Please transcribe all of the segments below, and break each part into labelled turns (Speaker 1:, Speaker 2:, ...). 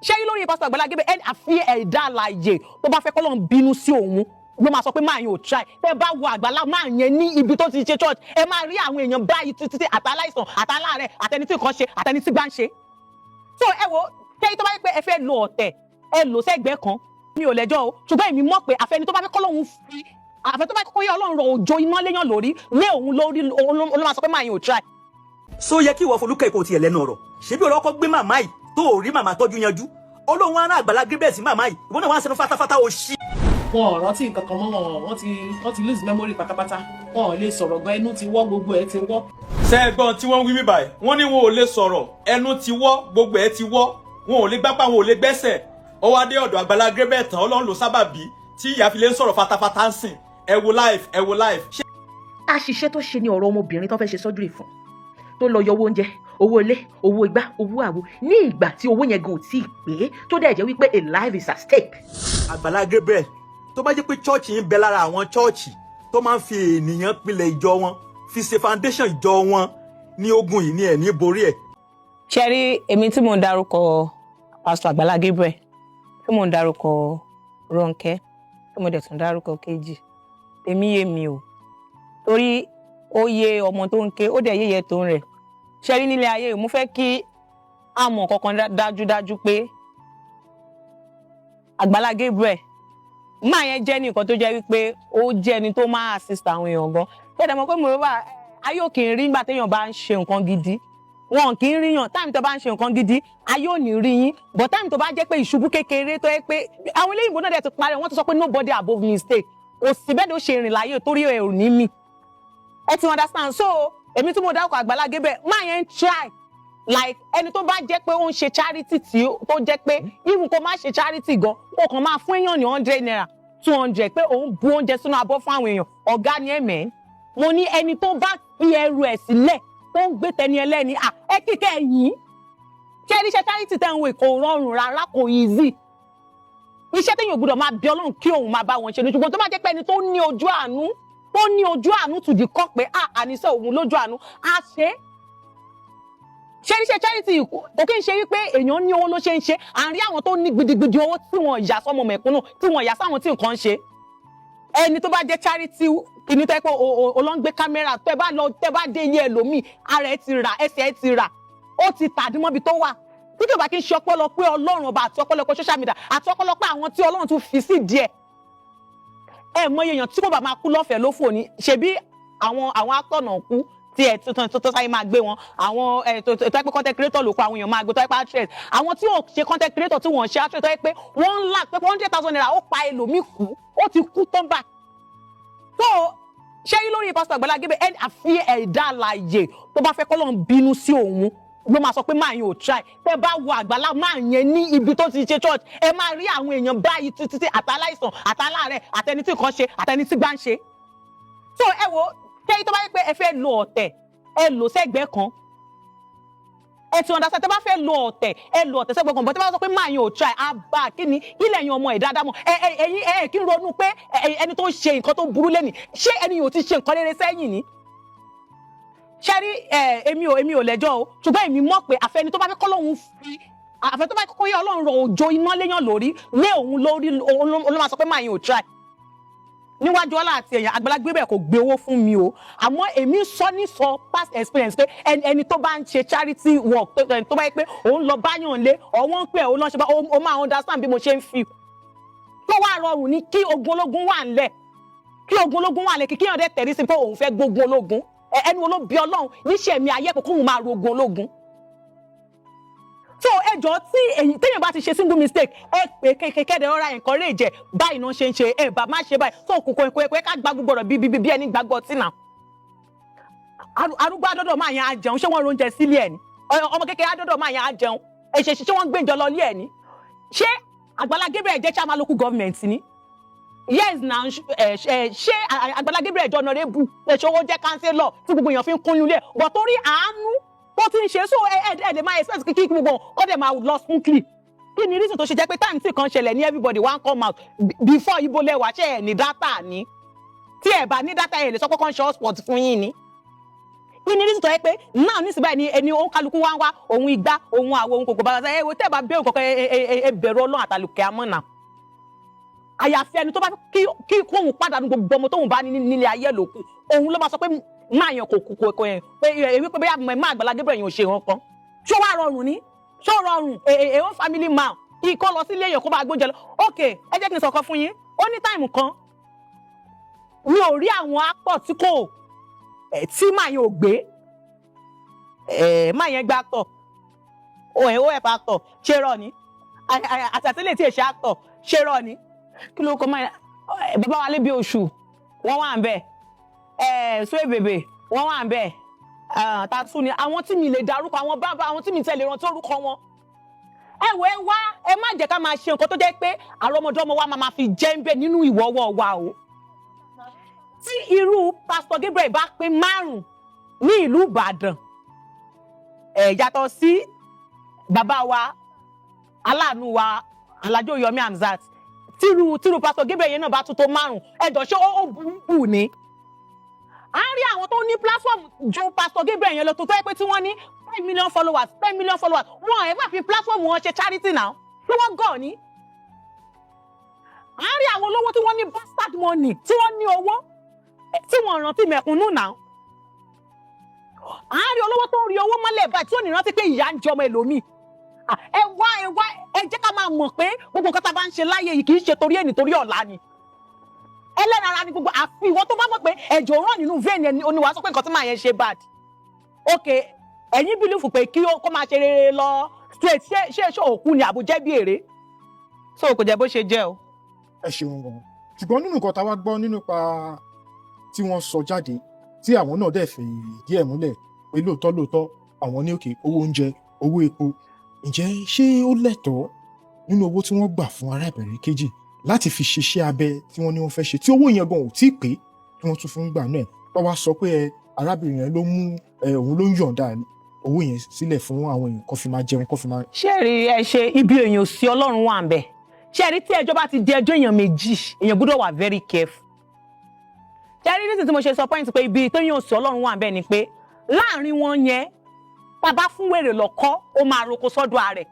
Speaker 1: Ṣé rí lórí Pásítọ̀ Àgbàlá Gabriel, ẹni àfi ẹ̀dá alààyè tó bá fẹ́ kọ́lọ́run bínú sí òun ló máa sọ pé máa yẹn ò try. Tẹ́ bá wo àgbàlá máa yẹn ní ibi tó ti ṣe church, ẹ máa rí àwọn èèyàn báyìí títí, àtàláìsàn, àtàláàrẹ̀, àtẹni tí nǹkan ṣe, àtẹni tí gbá ń ṣe. So ẹ wo, ṣé tó bá yẹ pé ẹ fẹ́ lo ọ̀tẹ̀, ẹ lò sẹ́gbẹ̀ẹ́ kan. Mi ò lẹ́jọ́ o, ṣùgbọ́n èmi mọ̀ pé àfẹni tó bá fẹ́ kọ́lọ́run fi àfẹni tó bá kọ́kọ́ yẹ Ọlọ́run rọ òjò iná léyàn lórí, lé òun lórí, òun ló máa sọ pé máa yẹn ò try.
Speaker 2: So yẹ kí ìwọ Folúkẹ́ kò tiẹ̀ lẹ́nu ọ̀rọ̀? Ṣebí ọ̀rọ̀ ọkọ gbé màmá yìí tó ò rí màmá tọ́jú yanjú, Ọlọ́run á rán Àgbàlá Gabriel sí màmá yìí, ìwọ náà wá ń sẹnu fatafata, ò ṣí.
Speaker 3: Wọn ò rántí nǹkan kan mọ́ wọn. Wọ́n ti lose memory pátápátá. Wọn ò lè sọ̀rọ̀ gan, ẹnu ti wọ́, gbogbo ẹ̀ ti wọ́.
Speaker 4: Ṣé ẹ gbọ́n tí wọ́n wí mí báyìí? Wọ́n ní wọn ò lè sọ̀rọ̀, ẹnu ti wọ́, gbogbo ẹ̀ ti wọ́, wọn ò lè gbápá, wọn ò lè gbẹ́sẹ̀. Ó wá dé ọ̀dọ̀ Àgbàlá Gabriel tán, Ọlọ́run ló sábàbí tí ìyá fi lè ń sọ̀rọ̀ fatafata ń sìn. Ẹ wo live, ẹ wo live.
Speaker 5: Àṣìṣe tó ṣe ní ọ̀rọ̀ ọmọbìnrin tó fẹ́ ṣe surgery fún, tó lọ yọ owó oúnjẹ, owó ilé, owó igbá, owó àwo, ní ìgbà tí owó yẹn gan ò tí ì pé, tó dẹ̀ jẹ́ wípé a life is at stake.
Speaker 2: Àgbàlá Gabriel, tó bá jẹ́ pé church ń bẹ lára àwọn church tó máa ń fi ènìyàn pilẹ̀ ìjọ wọn, fi ṣe foundation ìjọ wọn, ní ogun yìí ní ẹ̀ ní borí ẹ̀.
Speaker 1: Ṣe rí èmi tí mò ń dárúkọ Pásítọ̀ Àgbàlá Gabriel, tí mò ń dárúkọ Rónkẹ́, tí mo dẹ̀ tún dárúkọ kejì, tèmi yé mi o, torí ó yé ọmọ tó ń ké, ó dẹ̀ yéye tó ń rẹ̀. Ṣe rí nílé ayé, mo fẹ́ kí a mọ̀ kankan dájúdájú pé Àgbàlá Gabriel máa yẹn jẹ́ nìkan tó jẹ́ wípé ó jẹ́ ẹni tó máa assist àwọn èèyàn gan. Ṣé ẹ mọ̀ pé mo bá ayé ò kì í rí nígbà téèyàn bá ń ṣe nǹkan gidi, wọn kì í ríyàn. Time tó bá ń ṣe nǹkan gidi, ayé ò ní rí yín, but time tó bá jẹ́ pé ìṣubú kékeré, tó yẹ pé àwọn eléyìnbó náà dẹ̀ ti parí, wọ́n ti sọ pé nobody above mistake. Kò sí bẹ́ẹ̀ ló ṣe rìn láyé torí ẹ̀ ò ní mi. Ẹ ti understand? So èmi tí mo dárúkọ Àgbàlá Gabriel, máa yẹn ń try, like ẹni tó bá jẹ́ pé ó ń ṣe charity, tí tó jẹ́ pé even kó má ṣe charity gan, kó kàn máa fún èèyàn ní 100 naira, 200, pé òun bu oúnjẹ sínú abọ́ fún àwọn èèyàn, ọ̀gá ni ẹ̀mẹ́. Mo ní ẹni tó bá fi ẹrù ẹ̀ sílẹ̀, tó ń gbé tẹni ẹlẹ́ni à ẹ kíkẹ́ yìí. Ṣé iṣẹ́ charity tẹ́ ń wò kò rọrùn rárá, kò easy. Iṣẹ́ téèyàn gbọ́dọ̀ máa bí Ọlọ́run kí òun máa bá wọn ṣe ní, ṣùgbọ́n tó bá jẹ́ pé ẹni tó ní ojú àánú, tó ní ojú àánú to the core, pé à àníṣe òun lójú àánú á ṣe é. Ṣé iṣẹ́ charity kò kí n ṣe wípé èèyàn ní owó ló ṣe ń ṣe. À ń rí àwọn tó ní gidigidi owó tí wọ́n yà sọ́mọ mẹ̀kúnnù, tí wọ́n yà sáwọn tí nǹkan ń ṣe. Ẹni tó bá jẹ́ charity kìíní, tó yẹ pé o lọ ń gbé kámẹ́rà, tẹ́ bá lọ, tẹ́ bá dé ilé ẹlòmíì, ara ẹ ti rà, ẹsẹ̀ ẹ ti rà, ó ti tàdímọ́bi tó wà, tí kò bá kí n ṣe ọpẹ́lọpẹ́ Ọlọ́run Ọba àti ọpẹ́lọpẹ́ social media àti ọpẹ́lọpẹ́ àwọn tí Ọlọ́run tún fi sí díẹ̀. Ẹ mọ iye èèyàn tí kò bá máa kú lọ́fẹ̀ẹ́ lófò ní. Ṣebí àwọn actor náà kú tí ẹ tuntun tó sáyé máa gbé wọn, àwọn ẹ tó tó pé content creator ló kó àwọn èèyàn máa gbé, tó pé actress, àwọn tí ò ṣe content creator, tí wọ́n ṣe actress, tó yẹ pé wọ́n ń là pé 100,000 naira ó pa ẹlòmíì kú, ó ti kú tán báyìí. Tó ṣé rí lórí Pásítọ̀ Àgbàlá Gabriel, ẹni àfi ẹ̀dá alààyè tó bá fẹ́ kọ́lọ́run bínú sí òun ló máa sọ pé máa yẹn ò try. Tẹ́ bá wo àgbàlá máa yẹn ní ibi tó ti ṣe church, ẹ máa rí àwọn èèyàn báyìí títí, àtàláìsàn, àtàláàrẹ̀, àtẹni tí nǹkan ṣe, àtẹni tí gbá ń ṣe. So ẹ wo, ṣé tó bá yẹ pé ẹ fẹ́ lo ọ̀tẹ̀, ẹ lò sẹ́gbẹ̀ẹ́ kan. Ẹ ti understand? Tẹ́ bá fẹ́ lo ọ̀tẹ̀, ẹ lo ọ̀tẹ̀ sẹ́gbẹ̀ẹ́ kan, but tẹ́ bá sọ pé máa yẹn ò try, àbá kí ni kí lẹ́yìn ọmọ ẹ̀ dáadáa mọ̀? Ẹ ẹ ẹ̀yin ẹ kí n ronú pé ẹni tó ṣe nǹkan tó burú lẹ́nìí, ṣé ẹni yóò ti ṣe nǹkan rere sẹ́yìn ni? Ṣé rí ẹ, èmi ò lẹ́jọ́ o, ṣùgbọ́n èmi mọ̀ pé àfẹni tó bá fẹ́ kọ́lọ́hún fi àfẹni tó bá kọ́kọ́ yẹ Ọlọ́run rọ òjò iná léyàn lórí, lé òun lórí, òun ló máa sọ pé máa yẹn ò try. Níwájú ọlá àti èèyàn, Àgbàlá Gabriel kò gbé owó fún mi o, àmọ́ èmi sọ ní sọ past experience pé ẹni tó bá ń ṣe charity work, tó bá yẹ pé òun lọ báyàn lé ọ̀wọ́n ń pè, òun lọ ṣe bá, ó máa understand bí mo ṣe ń feel. Tó wá rọrùn ní kí ogun ológun wà ńlẹ̀, kí ogun ológun wà ńlẹ̀, kí kíyàn dẹ̀ tẹ̀rí sí pé òun fẹ́ gbógun ológun. Ẹni wo ló bí Ọlọ́run níṣẹ́ mi ayé pé kóun máa ro ogun ológun? So ẹjọ́, tí èyí téèyàn bá ti ṣe single mistake, ẹ pé kékeré ọ̀rá encourage ẹ, báyìí náà ṣe ń ṣe, ẹ bá má ṣe báyìí. So kò kò kò ká gba gbogbo ọ̀rọ̀ bí bí ẹni gbàgbọ́ tí nà. Arúgbó adọ́dọ̀ máa yẹn á jẹun, ṣé wọ́n ronjẹ sílé ẹ̀ ni? Ọmọ kékeré adọ́dọ̀ máa yẹn á jẹun, ẹ̀ṣẹ̀ ṣé wọ́n gbé ìjọ lọ ilé ẹ̀ ni? Ṣé Àgbàlá Gabriel jẹ́ chairman local government ni? Yes na. Ẹ ṣé Àgbàlá Gabriel jẹ́ honourable? Ẹ̀ṣọ́ owó jẹ́ councillor tí gbogbo èèyàn fi ń kún ilé ẹ̀ bọ̀ torí àánú tó ti ń ṣe. So ẹ lè máa expect kí gbogbo kọ́ dẹ̀ máa lọ smoothly. Kí ni reason tó ṣe jẹ́ pé time tí kan ṣẹlẹ̀ ní everybody wan come out before? Ibo lẹ́wà? Ṣé ẹ̀ ní data ni? Tí ẹ bá ní data, ẹ lè sọ pé kàn ṣe hotspot fún yín ni. Kí ni reason tó yẹ pé náà nísìnyí báyìí ni ẹni òun kálukú wá ń wá òun igbá, òun àwo, òun kòkò bàbá? Ẹ wo, tẹ́ ẹ bá bẹ̀rù kọ̀ọ̀kan, ẹ bẹ̀rù Ọlọ́run àtàlùkẹ́ amọ̀nà. Àyàfi ẹni tó bá kí kóun pàdánù gbogbo ọmọ tóun bá ní nílé ayé lòkù, òun ló máa sọ pé máa yàn kò yẹn pé èmi pé bóyá máa Àgbàlá Gabriel yẹn ò ṣe nǹkan kan. Ṣó wàá rọrùn ni? Ṣó rọrùn èèwọ̀n family man ikọ́ lọ sílé èèyàn kó bá gbóúnjẹ lọ? Ok, ẹ jẹ́ kí n sọ̀kan fún yín. Ó ní time kan, mi ò rí àwọn actor tí kò tí máa yẹn ò gbé máa yẹn gbé actor, ó ẹ̀ ó ẹ̀ pa actor. Ṣé rọ ni? Àtàtìlẹ̀ tí èṣe actor, ṣé rọ ni? Kí ló kọ́ máa yẹn? Bàbá wa lébi oṣù, wọ́n wà ń bẹ̀ ẹ̀ sóyè bèbè, wọ́n wà ń bẹ̀. Tatu ni àwọn tí mi lè darúkọ, àwọn bàbá, àwọn tí mi tẹ̀lé rántí orúkọ wọn. Ẹ wò, ẹ wá, ẹ má jẹ́ ká máa ṣe nǹkan tó jẹ́ pé àrọ́mọdọ́mọ wa máa fi jẹ́ ń bẹ̀ nínú ìwọ́wọ́ wa o. Tí irú Pásítọ̀ Gabriel bá pín márùn ní ìlú Ìbàdàn, ẹ yàtọ̀ sí bàbá wa aláàánú wa Alhaji Yomi Hamzat, tírú Pásítọ̀ Gabriel yẹn náà bá tún tó márùn, ẹjọ, ṣé ó burú bù ni? À ń rí àwọn tó ní platform ju Pásítọ̀ Gabriel yẹn lọ, tó yẹ pé tí wọ́n ní 5 million followers, 10 million followers, wọn ẹ̀ bá fi platform wọn ṣe charity now. Tí wọ́n gọ̀ ni. À ń rí àwọn olówó tí wọ́n ní bastard money, tí wọ́n ní owó, tí wọ́n rántí mẹ̀kúnnù náà. À ń rí olówó tó ń rí owó mọ́lẹ̀ báyìí tí ò ní rántí pé ìyá ń jọmọ ẹlòmíì. Ẹ wá, ẹ wá, ẹ jẹ́ ká máa mọ̀ pé gbogbo nǹkan tá a bá ń ṣe láyé yìí, kì í ṣe torí ẹni, torí ọ̀la ni. Ẹlẹ́ran ara ni gbogbo. Àfi ìwọ tó bá mọ̀ pé ẹ̀jọ̀ ràn nínú vein ẹni oníwà sọ pé nǹkan tí màá yẹn ṣe bad. Ok, ẹ̀yin believe pé kí ó kó máa ṣe rere lọ straight. Ṣé òkú ni àbújẹ́ bí èrè? So kò jẹ́ bó ṣe jẹ́ o.
Speaker 6: Ẹ ṣeun gan. Ṣùgbọ́n nínú nǹkan tá a wá gbọ́ nínú pa tí wọ́n sọ jáde, tí àwọn náà dẹ̀ fi ìdí ẹ̀ múlẹ̀ pé lóòótọ́ lóòótọ́ àwọn ní òkè owó oúnjẹ, owó epo, ǹjẹ́ ṣé ó lẹ́tọ̀ọ́ nínú owó tí wọ́n gbà fún arábìnrin kejì láti fi ṣiṣẹ́ abẹ tí wọ́n ní wọ́n fẹ́ ṣe, tí owó yẹn gan ò tí ì pé, tí wọ́n tún fún gbà náà, tó wá sọ pé ẹ arábìnrin yẹn ló mú ẹ, òun ló ń yọ̀ǹda owó yẹn sílẹ̀ fún àwọn èèyàn kó fi máa jẹun, kó fi máa?
Speaker 1: Ṣé rí, ẹ ṣe ibi èèyàn sí Ọlọ́run wà ń bẹ̀. Ṣé rí, tí ẹjọ́ bá ti di ẹjọ́ èèyàn méjì, èèyàn gbọ́dọ̀ wà very careful. Ṣé rí, nísìsiyìí tí mo ṣe sọ point pé ibi téèyàn sí Ọlọ́run wà ń bẹ̀ ni pé láàrin wọn yẹn, tá a bá fún wèrè lọ́kọ́, ó máa roko sọ́dọ̀ ààrẹ.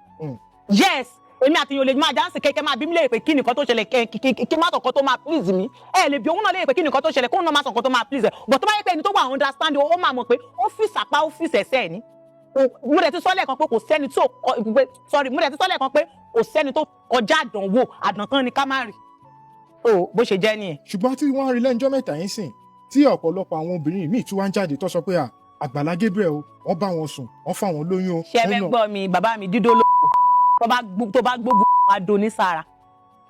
Speaker 1: Yes, èmi àti yòó lè máa jáǹsì kẹ́kẹ́ máa bí mi léèrè pé kí nìkan tó ṣẹlẹ̀, kí má sọ̀kan tó máa please mi. Ẹ lè bí òun náà léèrè pé kí nìkan tó ṣẹlẹ̀, kóun náà má sọ̀kan tó máa please ẹ. But tó bá yẹ pé ẹni tó wà understand, ó máa mọ̀ pé ó fi sàpá, ó fi sẹ̀sẹ̀ ni. Mo dẹ̀ ti sọ lẹ́ẹ̀kan pé kò sẹ́ni tó kọ, sorry, mo dẹ̀ ti sọ lẹ́ẹ̀kan pé kò sẹ́ni tó kọjá àdánwò. Àdàntán ni ká má rí. So bó ṣe jẹ́ nìyẹn.
Speaker 6: Ṣùgbọ́n tí wọ́n rí lẹ́njọ́ mẹ́ta yín sìn, tí ọ̀pọ̀lọpọ̀ àwọn obìnrin míì tí wọ́n ń jáde tó sọ pé à Àgbàlá Gabriel o, wọ́n bá wọn sùn, wọ́n fà wọ́n lóyún o.
Speaker 1: Ṣé ẹ fẹ́ gbọ́ mi, bàbá mi? Dídó ló tó bá gbógun adó ní sára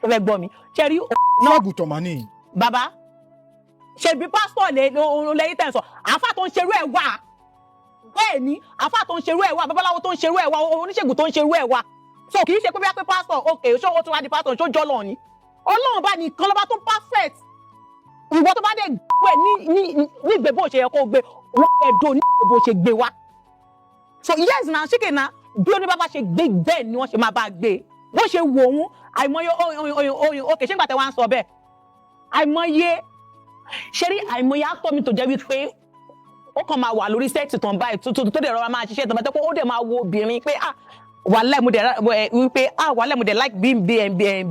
Speaker 1: tó fẹ́ gbọ́ mi, ṣe rí.
Speaker 6: Fáàgùtàn mà ní.
Speaker 1: Bàbá, ṣebí pásítọ̀ lè lẹ́yìn tẹ̀ ń sọ, àáfà tó ń ṣerú ẹ̀ wà. Bẹ́ẹ̀ ni, àáfà tó ń ṣerú ẹ̀ wà, babaláwo tó ń ṣerú ẹ̀ wà, oníṣègùn tó ń ṣerú ẹ̀ wà. So kì í ṣe pé bí wọ́n pé pásítọ̀, ok, ṣé ó tún wá di pásítọ̀? Ṣó jọ́ lọ ni? Ọlọ́run bá nìkan lọ́ba tó perfect. Ìwọ tó bá dé gbé ní nígbè bó ṣe yẹ kó gbé, wọ́n ẹ̀ dò ní bó ṣe gbé wá. So yes na, ṣíkè na, bí oníbàbá ṣe gbé, bẹ́ẹ̀ ni wọ́n ṣe máa bá gbé bó ṣe wò ó. Àìmọye oyin. Ok, ṣé nígbà tẹ wá ń sọ bẹ́ẹ̀, àìmọye, ṣe rí, àìmọye actor mi tó jẹ́ wípé ó kàn máa wà lórí set tán báyìí, tó dẹ̀ rọra máa ṣiṣẹ́ tán báyìí, tó pé ó dẹ̀ máa wo obìnrin pé ah, wàhálà, mo dẹ̀ wípé ah, wàhálà, mo dẹ̀ like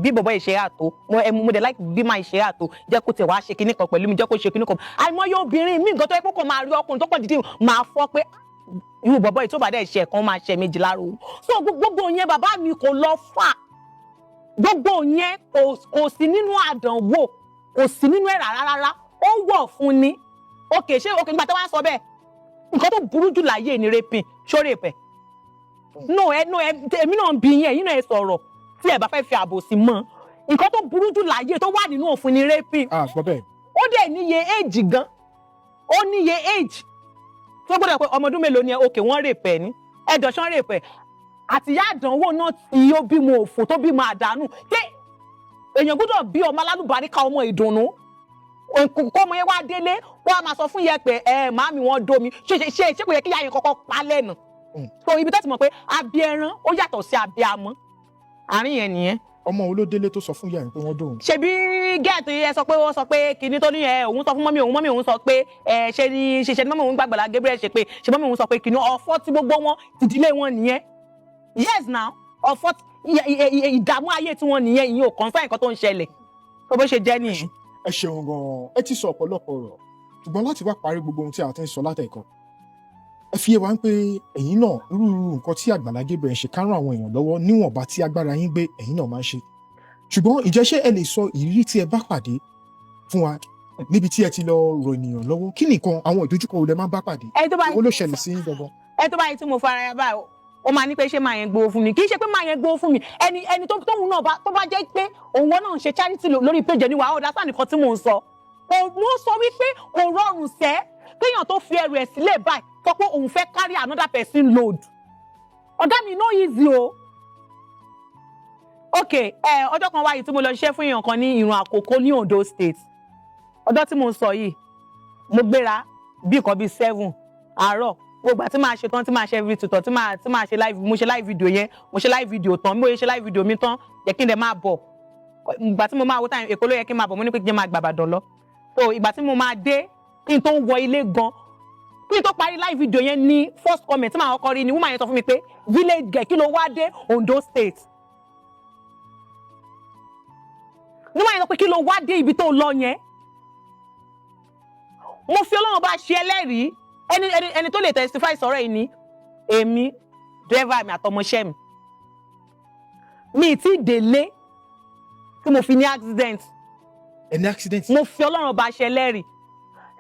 Speaker 1: bí bọ̀bọ̀ yìí ṣe àtò, mo dẹ̀ like bí máa ṣe àtò, jẹ́ kó tẹ̀ wá ṣe kinní kan pẹ̀lú mi, jẹ́ kó ṣe kinní kan. Àìmọye obìnrin mi nǹkan tó yẹ kó kàn máa rí ọkùnrin tó pọ̀ dídì máa fọ́ pé irú bọ̀bọ̀ yìí, tó bá dẹ̀ ṣe ẹ̀kan, máa ṣe méjì lára òun. So gbogbo yẹn, bàbá mi, kò lọ fà. Gbogbo yẹn kò sí nínú àdánwò, kò sí nínú ẹ̀ rárá rárá. Ó wọ̀ fún ni. Ok, ṣé ok, nígbà tí wọ́n á sọ bẹ́ẹ̀, nǹkan tó burú jù láyé ni raping. Ṣó rape ẹ̀? No, ẹ no, ẹ èmi náà ń bi yín, ẹ̀yin náà ẹ sọ̀rọ̀. Tí ẹ bá fẹ́ fi àbòsí mọ́, nǹkan tó burú jù láyé tó wà nínú òfin ni raping.
Speaker 6: Ah, gbọ́ bẹ́ẹ̀.
Speaker 1: Ó dẹ̀ níye age gan, ó níye age tó gbọ́dọ̀ pé ọmọ ọdún mélòó ni ẹ. Ok, wọ́n rape ẹ̀ ní ẹ̀dọ̀ ṣán rape ẹ̀ àtìyá àdánwò náà tí ó bímọ òfò, tó bímọ àdánù. Ṣé èèyàn gbọ́dọ̀ bí ọmọ alálùbáríkà, ọmọ ìdùnnú, kó ọmọ yẹn wá délé, kó a máa sọ fún yẹn pé ẹ màámi, wọn domi? Ṣé kò yẹ kí ìyá yẹn kọ́kọ́ pa lẹ́nu? So ibi tó ti mọ̀ pé abí ẹran ó yàtọ̀ sí abí amọ́. Àárín yẹn nìyẹn.
Speaker 6: Ọmọ wo ló délé tó sọ fún ìyá yẹn pé wọ́n dóhùn?
Speaker 1: Ṣebí gẹ́ẹ̀tì ẹ sọ pé wọ́n sọ pé kinní tó ní ẹ, òun sọ fún mummy òun, mummy òun sọ pé ẹ ṣe ni ṣe ni mummy òun gbàgbàlá Gabriel ṣe pé ṣe mummy òun sọ pé kinní ọ̀fọ̀ tí gbogbo wọn tìdílé wọn nìyẹn. Yes now, ọ̀fọ̀ ìdààmú ayé tí wọ́n nìyẹn. Ìyẹn ò kàn nǹkan tó ń ṣẹlẹ̀ tó bó ṣe jẹ́ nìyẹn.
Speaker 6: Ẹ ṣeun gan-an. Ẹ ti sọ ọ̀pọ̀lọpọ̀ ọ̀rọ̀, ṣùgbọ́n láti wá parí gbogbo ohun tí a ti ń sọ látẹ̀kọ́, ẹ fi yé wa ń pé ẹ̀yin náà, irú nǹkan tí Àgbàlá Gabriel ṣe, kárùn àwọn èèyàn lọ́wọ́ níwọ̀nba tí agbára yín gbé, ẹ̀yin náà máa ń ṣe. Ṣùgbọ́n ìjẹ́ ṣé ẹ lè sọ ìrírí tí ẹ bá pàdé fún wa níbi tí ẹ ti lọ rọ ènìyàn lọ́wọ́? Kí nìkan àwọn ìdojúkọ wo lẹ máa ń bá pàdé?
Speaker 1: Ẹ tó bá
Speaker 6: Owó ló ṣẹlẹ̀ sí yín gangan?
Speaker 1: Ẹ tó báyìí tí mo fara ya báyìí, ó máa ní pé ṣé máa yẹn gbowó fún mi? Kì í ṣe pé máa yẹn gbowó fún mi. Ẹni tó tóun náà bá tó bá jẹ́ pé òun náà ń ṣe charity lórí page ní wàá ọ̀dà sáà nìkan tí mò ń sọ. Kò mo sọ wípé kò rọrùn sẹ́ kéèyàn tó fi ẹrù ẹ̀ sílẹ̀ báyìí sọ pé òun fẹ́ carry another person load. Ọ̀gá mi, no easy o. Ok, ẹ ọjọ́ kan wáyé tí mo lọ ṣiṣẹ́ fún èèyàn kan ní Ìrùn Àkókò ní Ondo State. Ọjọ́ tí mo ń sọ yìí, mo gbéra bí nǹkan bíi 7 àárọ̀. Gbogbo àti máa ṣe tán, tí máa ṣe everything tán, tí máa ṣe live, mo ṣe live video yẹn, mo ṣe live video tán. Bí mo ṣe live video mi tán, yẹ kí n dẹ̀ máa bọ̀. Ìgbà tí mo máa wo time, Èkó ló yẹ kí n máa bọ̀. Mo ní pé kí n máa gbàbàdàn lọ. So ìgbà tí mo máa dé, kí n tó wọ ilé gan, kí n tó parí live video yẹn ní, first comment tí màá kọ́kọ́ rí ni woman yẹn sọ fún mi pé, "Village girl, kí ló wá dé Ondo State?" Woman yẹn sọ pé, "Kí ló wá dé ibi tó lọ yẹn?" Mo fi Ọlọ́run bá ṣe ẹlẹ́rìí, ẹni tó lè testify sọ̀rọ̀ yìí ni èmi, driver mi àtọmọṣẹ́ mi. Mi ti délé tí mo fi ní accident.
Speaker 6: Ẹ ní accident?
Speaker 1: Mo fi Ọlọ́run bá ṣe ẹlẹ́rìí.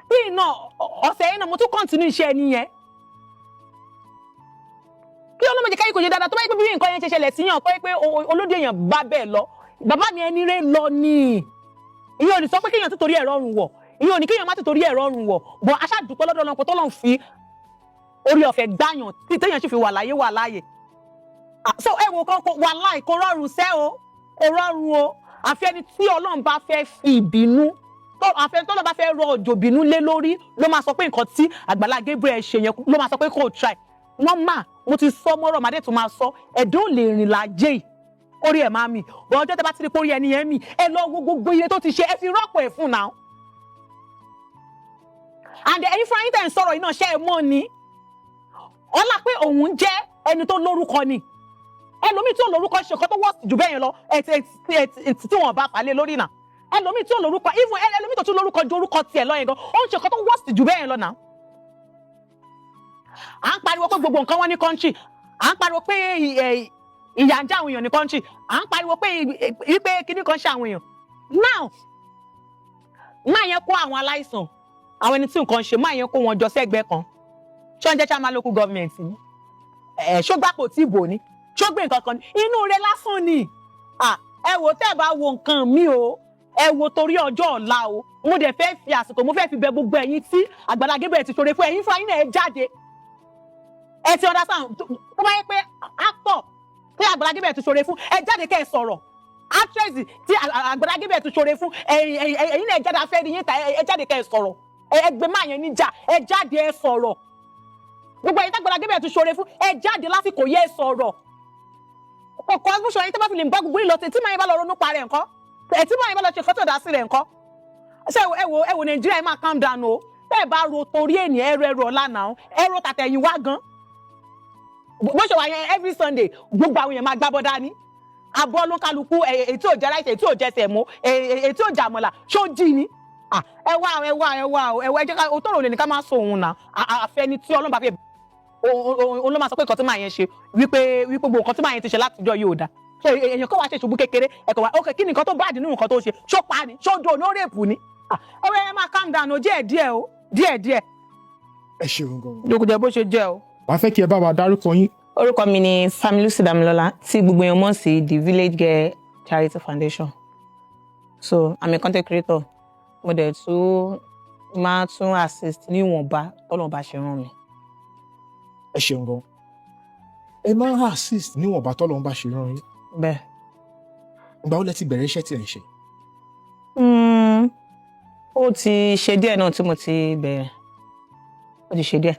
Speaker 1: Bí iná ọ̀sẹ̀ yìí náà, mo tún continue iṣẹ́ ẹni yẹn. Kí Ọlọ́run jẹ́ káyé kò ṣe dáadáa. Tó bá yẹ pé bí nǹkan yẹn ṣe ṣẹlẹ̀ síyàn kọ́ pé olóde èèyàn bá bẹ́ẹ̀ lọ, bàbá mi, ẹni rẹ̀ lọ ni. Ìyẹn ò ní sọ pé kéèyàn tó torí ẹ̀rọ ọrùn wọ̀, ìyẹn ò ní kéèyàn má tó torí ẹ̀rọ ọrùn wọ̀ bọ̀. Aṣáàdúpẹ́ lọ́dọ̀ Ọlọ́run pé tọ́lọ́run fi orí ọ̀fẹ́ gbáyàn tí téèyàn sì fi wà láyé, wà láàyè. Ah, so ẹ wo kan wà láì kò rọrùn sẹ́ o, kò rọrùn o. Àfi ẹni tí Ọlọ́run bá fẹ́ fi ìbínú, àfi ẹni tọ́lọ́run bá fẹ́ rọ òjò bínú lé lórí ló máa sọ pé nǹkan tí Àgbàlá Gabriel ṣe yẹn, ló máa sọ pé kò try. Wọ́n mà mo ti sọ mọ́rọ̀ màdé tó máa sọ ẹ̀dùn ò lè rìn lájẹ́ yìí kórí ẹ̀ máa mì bọ́. Ọjọ́ tẹ́ bá ti rí kórí ẹni yẹn mì, ẹ lọ wo gbogbo iye tó ti ṣe, ẹ fi rọ́pò ẹ̀ fún náà. And ẹ̀yin fúnra yín tẹ̀ ń sọ̀rọ̀ yìí náà, ṣé ẹ mọ̀ ni ọlá pé òun jẹ́ ẹni tó lórúkọ ni? Ẹlòmíì tí ò lórúkọ ṣe nǹkan tó worst jù bẹ́ẹ̀ yẹn lọ ẹ tí wọ́n bá fà lé lórí náà. Ẹlòmíì tí ò lórúkọ, even ẹlòmíì tó tún lórúkọ ju orúkọ tiẹ̀ lọ yẹn gan, ó ń ṣe nǹkan tó worst jù bẹ́ẹ̀ yẹn lọ náà. À ń pariwo pé gbogbo nǹkan wọn ní country, à ń pariwo pé ìyà ń jẹ àwọn èèyàn ní country, à ń pariwo pé wípé kíní kan ṣe àwọn èèyàn. Now, máa yẹn kó àwọn aláìsàn, àwọn ẹni tí nǹkan ṣe, máa yẹn kó wọn jọ sẹ́gbẹ̀ẹ́ kan. Ṣé wọ́n jẹ́ chairman local government ni ẹ̀? Ṣó gbàpò tí ìbò ni? Ṣó gbé nǹkan kan ni? Inú rẹ̀ lásán ni. Ah, ẹ wò, tẹ́ ẹ bá wo nǹkan mi o, ẹ wo torí ọjọ́ ọ̀la o. Mo dẹ̀ fẹ́ fi àsìkò, mo fẹ́ fi bẹ̀ gbogbo ẹ̀yin tí Àgbàlá Gabriel ti ṣoore fún. Ẹ̀yin fún ayín náà, ẹ jáde. Ẹ ti understand? Tó bá yẹ pé actor tí Àgbàlá Gabriel ti ṣoore fún, ẹ jáde kẹ́ ẹ sọ̀rọ̀. Actress tí Àgbàlá Gabriel ti ṣoore fún, ẹ̀yin náà, ẹ jáde. Afẹ́ ni yín ta, ẹ jáde kẹ́ ẹ sọ̀rọ̀. Ẹ gbé máa yẹn níjà, ẹ jáde, ẹ sọ̀rọ̀. Gbogbo ẹ̀yin tí Àgbàlá Gabriel ti ṣoore fún, ẹ jáde lásìkò yẹ, ẹ sọ̀rọ̀. Ọkọ̀ agbóṣọ yín tó bá fi lè bá gbogbo ìlọ tí máa yẹn bá lọ ronú parẹ́ nǹkan ẹ̀, tí máa yẹn bá lọ ṣe nǹkan tó dá sí rẹ̀ nǹkan ṣé? Ẹ wo Nàìjíríà, ẹ máa calm down o. Bẹ́ẹ̀ bá ro torí ènìyàn, ẹrù ẹrù ọ̀la náà, ẹrù tàtẹ̀yìn wá gan. Bó ṣe wà yẹn, every Sunday gbogbo àwọn èèyàn máa gbábọ́ dání, abọ́ ló ń kálukú. Èyí tí ò jẹ rice, èyí tí ò jẹ semo, èyí tí ò jẹ àmàlà, ṣó jí ni? Ah, ẹ wá, ẹ wá, ẹ wá ẹ wá, ẹ jẹ́ ká òótọ́ òní ká máa sọ òun náà. Àfẹni tí Ọlọ́run bá fi òun ló máa sọ pé nǹkan tí màá yẹn ṣe, wípé gbogbo nǹkan tí màá yẹn ti ṣe látijọ́ yóò dáa. So èèyàn kọ́ wá ṣe ṣubú kékeré ẹ̀kọ́ wa. Ok, kí ni nǹkan tó bad nínú nǹkan tó ṣe? Ṣó pa ni? Ṣó do ní? Ó rape ni? Ah, ẹ wẹ́, ẹ máa calm down o, díẹ̀ díẹ̀ o, díẹ̀ díẹ̀.
Speaker 6: Ẹ ṣeun gan.
Speaker 1: Jókòó jẹ bó ṣe jẹ́ o.
Speaker 6: Wàá fẹ́ kí ẹ bá wa dárúkọ yín.
Speaker 1: Orúkọ mi ni Familusi Damilola, tí gbogbo èèyàn mọ̀ sí The Village Girl Charity Foundation. So I'm a content creator, mo dẹ̀ tún máa tún assist níwọ̀nba tọ́lọ́run bá ṣe rán mi.
Speaker 6: Ẹ ṣeun gan. Ẹ máa ń assist níwọ̀nba tọ́lọ́run bá ṣe rán yín?
Speaker 1: Bẹ́ẹ̀.
Speaker 6: Ìgbà wo lẹ ti bẹ̀rẹ̀ iṣẹ́ tí ẹ̀ ń ṣe?
Speaker 1: Ó ti ṣe díẹ̀ náà tí mo ti bẹ̀rẹ̀, ó ti ṣe díẹ̀.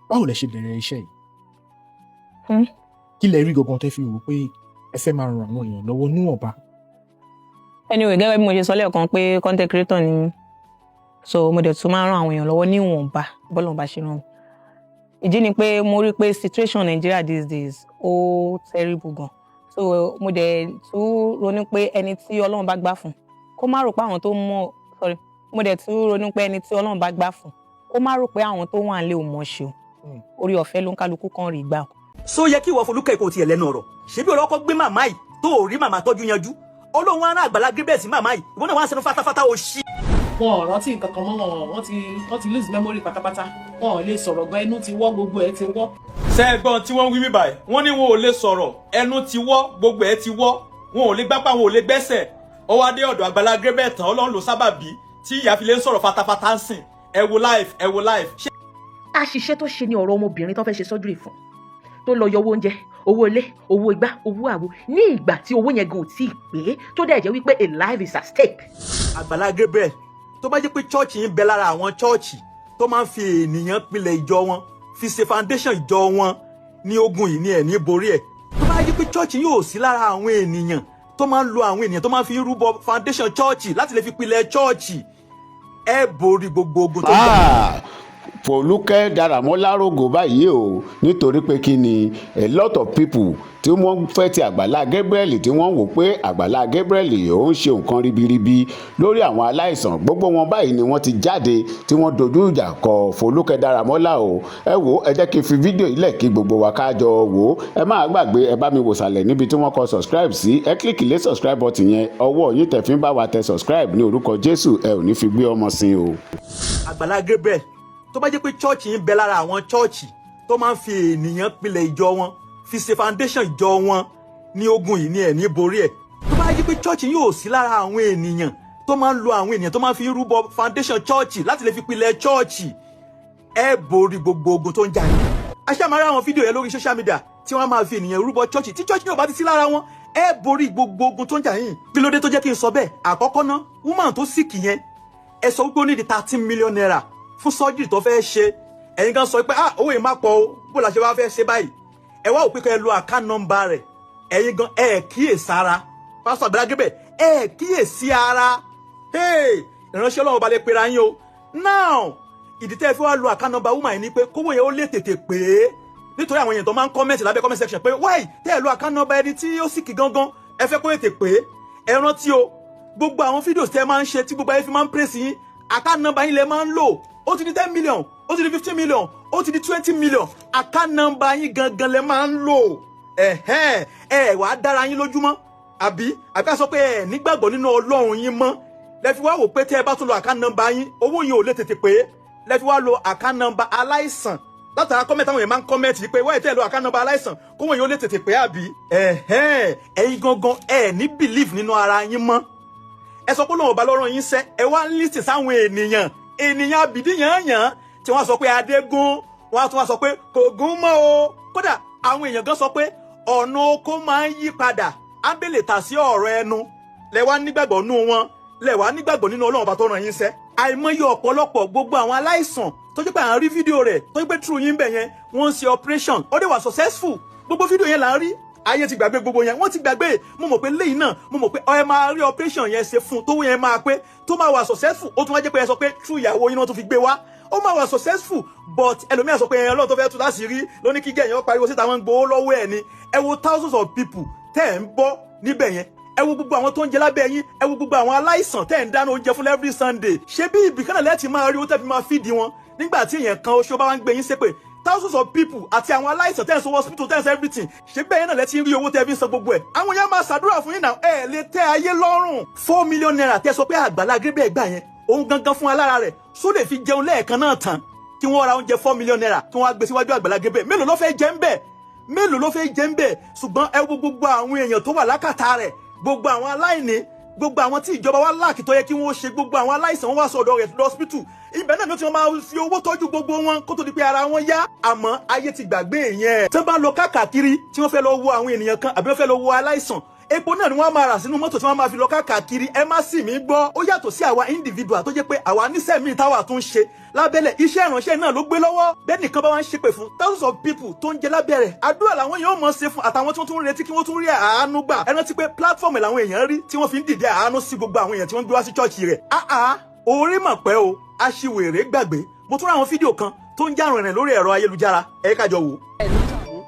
Speaker 6: Báwo lẹ ṣe bẹ̀rẹ̀ iṣẹ́ yìí?
Speaker 1: Hmm?
Speaker 6: Kí lẹ rí gangan tẹ́ fi wò pé Ẹ fẹ́ máa ràn àwọn èèyàn lọ́wọ́ níwọ̀nba.
Speaker 1: Anyway, gẹ́gẹ́ bí mo ṣe sọ lẹ́ẹ̀kan pé content creator ni mí, so mo dẹ̀ tún máa ń ràn àwọn èèyàn lọ́wọ́ níwọ̀nba bọ́lọ̀ bá ṣe ràn mí. Ìdí ni pé mo rí pé situation Nigeria these days, ó terrible gan. So mo dẹ̀ tún ronú pé ẹni tí Ọlọ́run bá gbà fún kó má rò pé àwọn tó mọ̀, sorry, mo dẹ̀ tún ronú pé ẹni tí Ọlọ́run bá gbà fún kó má rò pé àwọn tó wà nílé ò mọ̀ ṣe o. Orí ọ̀fẹ́ ló ń kálukú kan rí gbà o.
Speaker 2: So yẹ kí ìwọ Folúkẹ́ kò tiẹ̀ lẹ́nu ọ̀rọ̀? Ṣebí ọlọ́kọ́ gbé màmá yìí tó ò rí màmá tọ́jú yanjú, Ọlọ́run á rán Àgbàlá Gabriel sí màmá yìí, ìwọ náà wá ń sẹnu fatafata, ó ṣí.
Speaker 3: Wọn ò rántí nǹkan kan mọ́. Wọ́n ti lose memory pátápátá. Wọn ò lè sọ̀rọ̀ gan, ẹnu ti wọ́, gbogbo ẹ̀ ti wọ́.
Speaker 4: Ṣé ẹ gbọ́n tí wọ́n ń wí mí báyìí? Wọ́n ní wọn ò lè sọ̀rọ̀, ẹnu ti wọ́, gbogbo ẹ̀ ti wọ́, wọn ò lè gbápá, wọn ò lè gbẹ́sẹ̀. Ó wá dé ọ̀dọ̀ Àgbàlá Gabriel tán, Ọlọ́run ló sábàbí tí ìyá fi lè ń sọ̀rọ̀ fatafata ń sìn. Ẹ wo live, ẹ wo live. Ṣé
Speaker 5: Àṣìṣe tó ṣe ní ọ̀rọ̀ ọmọbìnrin tó fẹ́ ṣe surgery fún, tó lọ yọ owó oúnjẹ, owó ilé, owó igbá, owó àwo, ní ìgbà tí owó yẹn gan ò tí ì pé, tó dẹ̀ jẹ́ wípé a life is at stake.
Speaker 2: Àgbàlá Gabriel, tó bá jẹ́ pé church yín bẹ lára àwọn church tó máa ń fi ènìyàn pilẹ̀ ìjọ wọn, fi ṣe foundation ìjọ wọn ní, ogun yìí ní ẹ̀ ní borí ẹ̀. Tó bá jẹ́ pé church yín ò sí lára àwọn ènìyàn tó máa ń lo àwọn ènìyàn tó máa ń fi rúbọ foundation church láti lè fi pilẹ̀ church, ẹ borí gbogbo ogun tó ń jà.
Speaker 7: Ah, Fọlúkẹ́ Dáramọ́lá rògò báyìí o, nítorí pé kí ni, a lot of people tí wọ́n fẹ́ ti Àgbàlá Gabriel, tí wọ́n wò pé Àgbàlá Gabriel ò ń ṣe nǹkan ribiribi lórí àwọn aláìsàn, gbogbo wọn báyìí ni wọ́n ti jáde tí wọ́n dojú ìjà kọ Fọlúkẹ́ Dáramọ́lá o. Ẹ wò, ẹ jẹ́ kí n fi fídíò yìí lẹ̀ kí gbogbo wa ká jọ wò ó. Ẹ má gbàgbé, ẹ bá mi wò sàlẹ̀ níbi tí wọ́n kọ subscribe sí, ẹ click lé subscribe button yẹn. Ọwọ́ yín tẹ̀ fi ń bá wa tẹ subscribe, ní orúkọ Jésù, ẹ ò ní fi gbé ọmọ sin o.
Speaker 2: Àgbàlá Gabriel, tó bá jẹ́ pé church yín bẹ lára àwọn church tó máa ń fi ènìyàn pilẹ̀ ìjọ wọn, fi ṣe foundation ìjọ wọn ní, ogun yìí ní ẹ̀ ní borí ẹ̀. Tó bá jẹ́ pé church yín ò sí lára àwọn ènìyàn tó máa ń lo àwọn ènìyàn tó máa ń fi rúbọ foundation church láti lè fi pilẹ̀ church, ẹ borí gbogbo ogun tó ń jà yín. Aṣáàmárà àwọn fídíò yẹn lórí social media tí wọ́n máa fi ènìyàn rúbọ church, tí church yóò bá ti sí lára wọn, ẹ borí gbogbo ogun tó ń jà yín. Kí ló dé tó jẹ́ kí n sọ bẹ́ẹ̀? Àkọ́kọ́ ná, woman tó sick yẹn, ẹ sọ wípé ó ní di 13 million naira fún surgery tó fẹ́ ṣe. Ẹ̀yin gan sọ pé, ah, owó yìí má pọ̀ o, bó la ṣe wá fẹ́ ṣe báyìí? Ẹ wá òpin kan, ẹ lo account number rẹ̀. Ẹ̀yin gan ẹ kíyè sára, pásítọ̀ Àgbàlá Gabriel, ẹ kíyè sí ara. Ìránṣẹ́ Ọlọ́run ọba lè pera yín o. Now, ìdí tẹ́ ẹ fi wá lo account number woman yìí ni pé kówó yẹn ó lè tètè pé, nítorí àwọn èèyàn tó máa ń comment lábẹ́ comment section pé why tẹ́ ẹ lo account number ẹni tí ó sick gangan. Ẹ fẹ́ kó tètè pé. Ẹ rántí o, gbogbo àwọn fídíò tẹ́ ẹ máa ń ṣe tí gbogbo ayé fi máa ń praise yín, account number yín lẹ máa ń lò. Ó ti di 10 million, ó ti di 15 million, ó ti di 20 million. Account number yín gangan lẹ máa ń lò. Ẹ̀hẹ́n, ẹ wàá dára yín lójúmọ́, àbí ká sọ pé ẹ nígbàgbọ́ nínú Ọlọ́run yín mọ́ lẹ fi wá wò pé tẹ́ ẹ bá tún lo account number yín, owó yín ò lè tètè pé, lẹ fi wá lo account number aláìsàn. Látara comment àwọn èèyàn máa ń comment pé wáyé tẹ́ ẹ lo account number aláìsàn, kówó yín ó lè tètè pé, àbí? Ẹ̀hẹ́n, ẹ̀yin gangan ẹ ní believe nínú ara yín mọ́. Ẹ sọ pé lóun ọba lọ́rọ̀ yín sẹ́, ẹ wá ń listen sáwọn ènìyàn, ènìyàn àbìdí yànyàn tí wọ́n sọ pé adégún, wọ́n á tún wá sọ pé kò gún mọ́ o. Kódà àwọn èèyàn gan sọ pé ọ̀nà oko máa ń yí padà, ábẹ́lẹ̀ tà sí ọ̀rọ̀ ẹnu. Lẹ wá nígbàgbọ́ nú wọn, lẹ wá nígbàgbọ́ nínú Ọlọ́run ọba tó ràn yín sẹ́. Àìmọye ọ̀pọ̀lọpọ̀ gbogbo àwọn aláìsàn tó jẹ́ pé à ń rí fídíò rẹ̀, tó jẹ́ pé true yín bẹ̀ yẹn, wọ́n ń ṣe operation, ó dẹ̀ wà successful. Gbogbo fídíò yẹn là ń rí. Ayé ti gbàgbé gbogbo yẹn, wọ́n ti gbàgbé. Mo mọ̀ pé lẹ́yìn náà, mo mọ̀ pé ẹ máa rí operation yẹn ṣe fún, tówó yẹn máa pé, tó máa wà successful. Ó tún wá jẹ́ pé ẹ sọ pé true ìyàwó yín náà tún fi gbé wá, ó máa wà successful. But ẹlòmíràn sọ pé ẹ Ọlọ́run tó fẹ́ tú láti rí lóní kí gẹ̀yìn pariwo síta, wọn ń gbowó lọ́wọ́ ẹ̀ ni. Ẹ wo thousands of people tẹ́ ẹ̀ ń bọ́ níbẹ̀ yẹn, ẹ wo gbogbo àwọn tó ń jẹ lábẹ́ yín, ẹ wo gbogbo àwọn aláìsàn tẹ́ ẹ̀ ń dáná oúnjẹ fún every Sunday. Ṣé bí ibìkan náà lẹ́ẹ̀tì máa rí owó tẹ́ fi máa fídìí wọn nígbà tí èèyàn kan oṣù bá wá ń gbé yín ṣépè? Thousands of people àti àwọn aláìsàn tẹ́ ẹ̀ ń sanwó hospital, tẹ́ ẹ̀ ń san everything, ṣé bẹ́ẹ̀ náà lẹ́tí ń rí owó tẹ́ fi ń san gbogbo ẹ̀? Àwọn yẹn máa ṣàdúrà fún yín náà. Ẹ lè tẹ́ ayé lọ́rùn. 4 million naira tẹ́ sọ pé Àgbàlá Gabriel gbà yẹn, òun gangan fún alára rẹ̀ só lè fi jẹun lẹ́ẹ̀kan náà tán? Kí wọ́n ra oúnjẹ 4 million naira, kí wọ́n á gbé síwájú Àgbàlá Gabriel, mélòó ló fẹ́ jẹ ń bẹ̀? Mélòó ló fẹ́ jẹ ń bẹ̀? Ṣùgbọ́n ẹ wo gbogbo àwọn èèyàn tó wà lákàtà rẹ̀, gbogbo àwọn aláìní, gbogbo àwọn tí ìjọba wa láàkì tó yẹ kí wọ́n ṣe, gbogbo àwọn aláìsàn wọn wá sọ̀dọ̀ rẹ̀ lọ́sípítù, ibẹ̀ náà ló ti máa fi owó tọ́jú gbogbo wọn kó tó di pé ara wọn yá. Àmọ́ ayé ti gbàgbé yẹn. Tí wọ́n bá lọ káàkiri, tí wọ́n fẹ́ lọ wo àwọn ènìyàn kan àbí wọ́n fẹ́ lọ wo aláìsàn, Epo náà ni wọ́n máa rà sínú mọ́tò tí wọ́n máa fi lọ káàkiri. Ẹ má sì mí gbọ́, ó yàtọ̀ sí àwa individual tó jẹ́ pé àwa níṣẹ́ míì táwa tún ṣe lábẹ́lẹ̀. Iṣẹ́ ìránṣẹ́ náà ló gbé lọ́wọ́. Bẹ́ẹ̀ nìkan bá wá ń ṣépè fún thousands of people tó ń jẹ lábẹ́ rẹ̀, àdúrà làwọn èèyàn mọ̀ ṣe fún, àtàwọn tó tún retí kí wọ́n tún rí àánú gbà. Ẹ rántí pé platform làwọn èèyàn rí tí wọ́n fi ń dìde àánú sí gbogbo àwọn èèyàn tí wọ́n gbé wá sí church rẹ̀. Áá, orí mọ̀ pẹ́ o, aṣiwèrè gbàgbé. Mo tún rí àwọn fídíò kan tó ń jà rìnrìn lórí ẹ̀rọ ayélujára, ẹ ká jọ wò.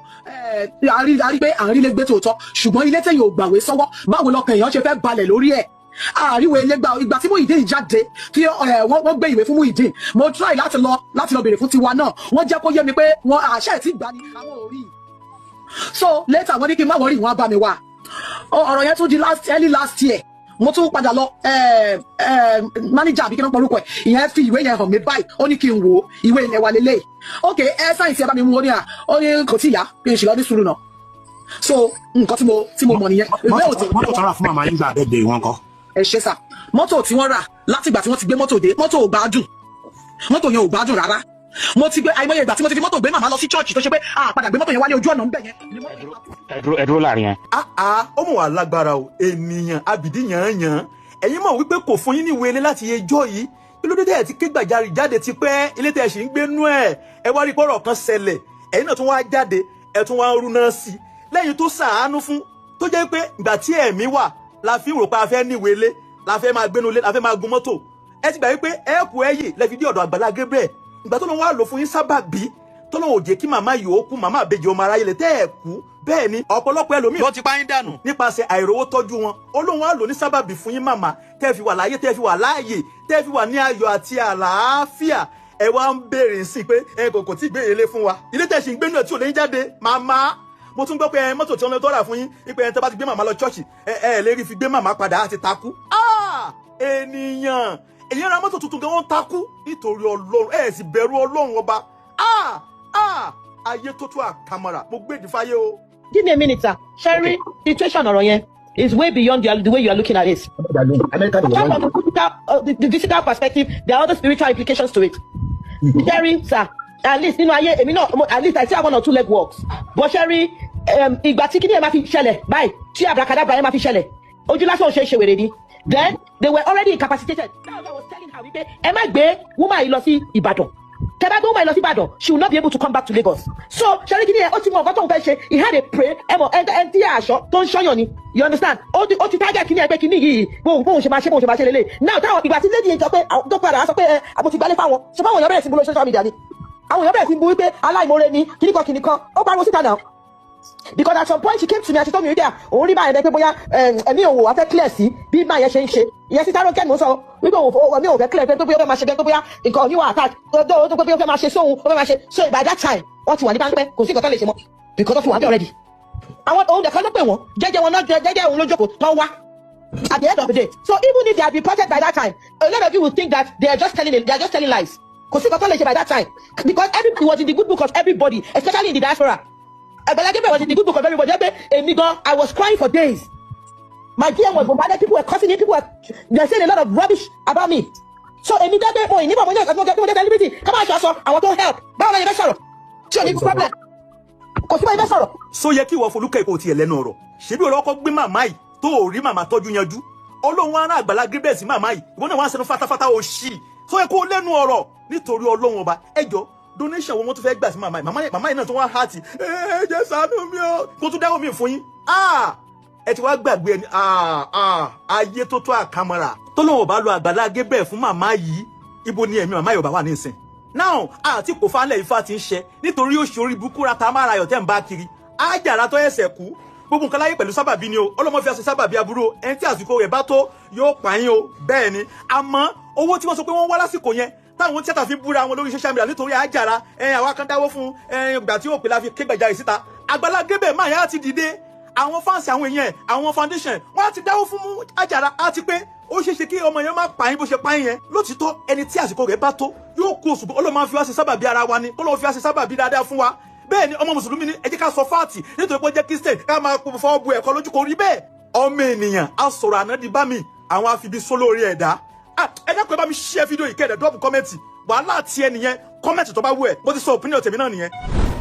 Speaker 8: A rí pé à ń rí ilé gbé tòótọ́, ṣùgbọ́n ilé téèyàn ò gbàwé sọ́wọ́, báwo lọkàn èèyàn ṣe fẹ́ balẹ̀ lórí ẹ̀? Àríwé ilé gba. Ìgbà tí Muyideen jáde, tí wọ́n gbé ìwé fún Muyideen, mo try láti lọ béèrè fún tiwa náà. Wọ́n jẹ́ kó yé mi pé wọ́n àṣẹ tí gbà ní àwọn ò rí. So later, wọ́n ní kí n má worry, wọ́n á bá mi wá. Ọ̀rọ̀ yẹn tún di last early last year, mo tún padà lọ. Manager àbí kí ló ń porúkọ ẹ̀, ìyẹn fi ìwé yẹn hàn mí báyìí. Ó ní kí n wò ó, ìwé yẹn wà lélẹ̀. Ok, ẹ sign ẹ bá mi mú. Ó ní à, ó ní kò tí ì yá, kí n ṣì lọ ní sùúrù náà. So nǹkan tí mo mọ̀ nìyẹn. Ìwé ò tí
Speaker 9: Mọ́tò tó rà fún màmá yín gbà bẹ́ẹ̀ wọn kọ́?
Speaker 8: Ẹ ṣe sà. Mọ́tò tí wọ́n rà, látìgbà tí wọ́n ti gbé mọ́tò dé, mọ́tò ò gbádùn. Mọ́tò yẹn ò gbádùn rárá. Mo ti gbé àìmọye ìgbà tí mo ti fi mọ́tò gbé màmá lọ sí church, tó ṣe pé a padà gbé mọ́tò yẹn wálé, ojú ọ̀nà ń bẹ̀ yẹn.
Speaker 9: Ẹ dúró, ẹ dúró láàrin yẹn.
Speaker 2: Àá, ó mọ̀ wá lágbára o. Ènìyàn abìdí yànyàn, ẹ̀yin mọ̀ wípé kò fún yín ní ìwé ilé láti ẹjọ́ yìí. Kí ló dé tẹ́ ẹ̀ ti ké gbàjarì jáde ti pẹ́? Ilé tẹ́ ẹ̀ sì ń gbé nú ẹ̀, ẹ wá rí pọ́rọ̀ kan ṣẹlẹ̀, ẹ̀yin náà tún wá jáde, ẹ̀ tún wá ń rúná sí i lẹ́yìn tó ṣàánú fún, tó jẹ́ pé ìgbà tí ẹ̀mí wà la fi ń rò pé a fẹ́ níwèé ilé, la fẹ́ máa gbénu ilé, la fẹ́ máa gun mọ́tò. Ẹ ti gbà wípé ẹ kú ẹ yè lẹ fi dé ọ̀dọ̀ Àgbàlá Gabriel. Ìgbà tó lọ́n wá lò fún yín sábàbí tó lọ́n ò jẹ́ kí màmá yìí ó kú, màmá àbejì ọmọ aráyé lè tẹ́ ẹ̀ kú. Bẹ́ẹ̀ ni ọ̀pọ̀lọpọ̀ ẹlòmíì ló ti pa yín dànù nípasẹ̀ àìrówó tọ́jú wọn. Olóhùn á lò ní sábàbí fún yín, màmá, tẹ́ fi wà láyé, tẹ́ fi wà láàyè, tẹ́ fi wà ní ayọ̀ àti àlàáfíà. Ẹ wá ń béèrè sí pé ẹ kò tí ì gbé ilé fún wa. Ilé tẹ́ ṣì ń gbénú ẹ̀ tí ò lè ń jáde, màmá. Mo tún gbọ́ pé ẹ mọ́tò tí wọ́n lọ tọ́ra fún yín wípé ẹ tó bá ti gbé màmá lọ church, ẹ ẹ lè rí fi gbé màmá padà, á ti takú. Ah! Ènìyàn, èyàn ra mọ́tò tuntun gan, wọ́n takú nítorí Ọlọ́run. Ẹ sì bẹ̀rù Ọlọ́run ọba. Ah! Ah! Ayé tó tó àkàmọ̀rà, mo gbé ìdífáyé o.
Speaker 5: Give me a minute, sir. Sherry, situation ọ̀rọ̀ yẹn is way beyond the way you are looking at it.
Speaker 9: Amẹ́ríkà ni
Speaker 5: Apart
Speaker 9: wọ́n
Speaker 5: from the physical perspective, there are other spiritual implications to it. Sherry, sir, at least nínú ayé èmi náà, at least I still have one or two leg works. But Sherry, ìgbà tí kíní ẹ̀ máa fi ṣẹlẹ̀ báyìí, tí abracadabra ẹ̀ máa fi ṣẹlẹ̀, ojú lásán ò ṣe é ṣe wèrè ni. Then they were already incapacitated. That's why I was telling her wípé ẹ má gbé woman yìí lọ sí Ìbàdàn. Tẹ́ bá gbé woman yìí lọ sí Ìbàdàn, she will not be able to come back to Lagos. So Sherry, kíní ẹ̀, ó ti mọ nǹkan tó ń fẹ́ ṣe. He had a pray, ẹ mọ̀ ẹ ẹ tí aṣọ tó ń ṣọ́yàn ni. You understand? Ó ti target kíní ẹ pé kíní yìí, bóun ṣe máa ṣe, bóun ṣe máa ṣe lélẹ̀. Now táwọn ìgbà tí lady yẹn sọ pé tó padà wá sọ pé ẹ àbò ti gbálé fáwọn, ṣe fáwọn èèyàn bẹ̀rẹ̀ sí bú lórí social media ni. Àwọn èèyàn bẹ̀rẹ̀ sí bú wípé aláìmoore ni, kíníkan kíníkan, ó pariwo síta náà, because at some point she came to me and she told me wípé òun rí báyẹn pé bóyá ẹ̀mí òun wà fẹ́ clear sí bí máa yẹn ṣe ń ṣe ìyẹn sí Rónkẹ́ ni mo sọ wípé òun ẹ̀mí òun fẹ́ clear pé bóyá ó fẹ́ máa ṣe bẹ́ẹ̀, pé bóyá nǹkan òní wà attach tó pé bóyá ó fẹ́ máa ṣe sóhun, ó fẹ́ máa ṣe. So by that time, wọ́n ti wà ní páńpẹ́, kò sí nǹkan tó lè ṣe mọ́ because wọ́n ti wà bí already. Àwọn òun nìkan ló pè wọ́n, jẹ́jẹ́ wọn náà, jẹ́jẹ́ òun ló jókòó tó wá at the end of the day. So even if they had reported by that time, a lot of you will think that they are just telling lies. Kò sí nǹkan tó lè ṣe by that time because everybody was in the good book of everybody, especially in the diaspora. Agbala Gabriel was in the good book of everybody. Ẹgbẹ́ èmi gan, I was crying for days. My DM was bombarded. People were cursing me. People were they saying a lot of rubbish about me. So èmi dẹ́gbẹ́ mo ìníbọ̀ mo ní ọ̀sán tí mo jẹ́ celebrity ká máa ṣe aṣọ àwọn tó help. Báwo la yẹ fẹ́ sọ̀rọ̀ tí ò ní problem? Kò sí báyìí fẹ́ sọ̀rọ̀.
Speaker 2: So yẹ kí ìwọ Folúkẹ́ kò tiẹ̀ lẹ́nu ọ̀rọ̀? Ṣebí ọlọ́kọ́ gbé màmá yìí tó ò rí màmá tọ́jú yanjú, Ọlọ́run wa rán Àgbàlá Gabriel sí màmá yìí, ìwọ náà wá ń sẹnu fatafata òṣì. So yẹ kó lẹ́nu ọ̀rọ̀ nítorí Ọlọ́run ọba? Ẹjọ́, donation wo wọ́n tún fẹ́ gbà sí màmá yìí? Màmá yìí náà tún wá hàtì, ẹ jẹ́ ṣàánú mi o, kó tún dáwọ́ mi fún yín. Ẹ ti wá gbàgbé ẹni ayé tó tó àkàmọ́ra tó lóun ò bá lo Àgbàlá Gabriel fún màmá yìí, ibo ni ẹ̀mí màmá yìí ò bá wà ní ìsìn now? Àti kò falẹ̀ ifá ti ń ṣe nítorí ó ṣe orí burúkú ra ta mára ayọ̀ tẹ́ ń bá kiri ájàrà tó ẹsẹ̀ kú. Gbogbo nǹkan láyé pẹ̀lú sábàbí ni o. Ọlọ́mọ fi aṣọ sábàbí aburú o. Ẹni tí àsìkò rẹ̀ bá tó yóò pààyàn o. Bẹ́ẹ̀ ni, àmọ́ owó tí wọ́n sọ pé wọ́n wá lásìkò yẹn táwọn tíátà fi búra wọn lórí social media nítorí àjàrà ẹ̀yìn, àwa kan dáwó fún ẹ̀yìn ìgbà tí òpè la fi ké gbàjarè síta. Àgbàlá Gabriel máa yá ti dìde, àwọn fans, àwọn èèyàn ẹ̀, àwọn foundation, wọ́n á ti dáwó fún àjàrà á ti pé ó ṣeé ṣe kí ọmọ yẹn má pààyàn bó ṣe pààyàn yẹn. Lótìtọ́, ẹni tí àsìkò rẹ̀ bá tó yóò kó oṣù. Ọlọ́run máa fi wá ṣe sábàbí ara wa ni, Ọlọ́run fi wá ṣe sábàbí dáadáa fún wa. Bẹ́ẹ̀ ni, ọmọ mùsùlùmí ni, ẹ jẹ́ ká sọ fáàtì nítorí pé ó jẹ́ Christian, ká máa fọwọ́ bu ẹ̀kọ́ lójú, kò rí bẹ́ẹ̀. Ọmọ ènìyàn á sọ̀rọ̀ àná di bá mi, àwọn afibi sólórí ẹ̀dá. Ẹ dákun, ẹ bá mi share fídíò yìí, kẹ́ ẹ̀ dẹ̀ drop comment. Wàhálà tiẹ̀ nìyẹn, comment tó bá wù ẹ́. Mo ti sọ opinion tèmi náà nìyẹn.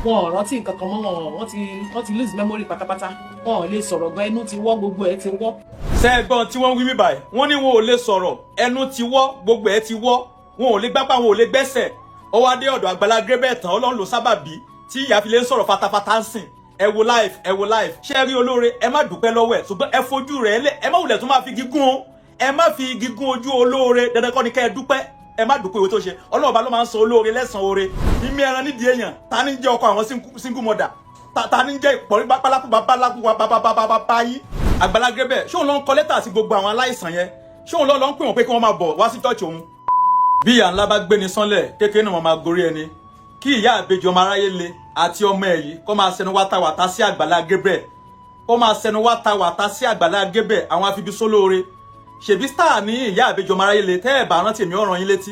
Speaker 3: Wọn ò rántí nǹkan kan mọ́. Wọ́n ti lose memory pátápátá. Wọn ò lè sọ̀rọ̀ gan, ẹnu ti wọ́, gbogbo ẹ̀ ti wọ́.
Speaker 4: Ṣẹ́gbọ́n tí wọ́n ń wí mí báyìí? Wọ́n ní wọn ò lè sọ̀rọ̀, ẹnu ti wọ́, gbogbo ẹ̀ ti wọ́, wọn ò lè gbápá, wọn ò lè gbẹ́sẹ̀. Ó wá dé ọ̀dọ̀ Àgbàlá Gabriel tán, Ọlọ́run ló sábàbí tí ìyá fi lè ń sọ̀rọ̀ fatafata ń sìn. Ẹ wo live, ẹ wo live. Ṣé ẹ rí olóore? Ẹ má dúpẹ́ lọ́wọ́ ẹ̀, ṣùgbọ́n ẹ fojú rẹ̀ lẹ̀. Ẹ má wulẹ̀ tún máa fi gígùn o, ẹ má fi gígùn ojú olóore. Dandan kọ́ ni kẹ́ ẹ dúpẹ́. Ẹ má dúpẹ́ ìwé tó ṣe. Ọlọ́run ọba ló máa ń san olóore lẹ́san oore. Ìmí ẹran nídìí èèyàn. Ta ní jẹ́ ọkọ àwọn single mother? Ta ní jẹ́ ìpọ̀rí pálákù babaláku bababababa yín? Àgbàlá Gabriel, ṣóun ló ń kọ lẹ́tà sí gbogbo àwọn aláìsàn yẹn? Ṣóun ló ń pè wọ́n pé kí wọ́n máa bọ̀ wá sí church òun? Bí ìyá ńlá bá gbéni sánlẹ̀, kékeré náà máa gorí ẹni. Kí ìyá àbejì ọmọ aráyé le àti ọmọ ẹ̀ yìí kó máa sẹnu wátawàta sí Àgbàlá Gabriel, kó máa sẹnu wátawàta sí Àgbàlá Gabriel. Àwọn afibisólóore, ṣèbí star ní ìyá àbejì ọmọ aráyé le. Tẹ́ ẹ̀ bá rántí, èmi ọ̀ràn yín létí.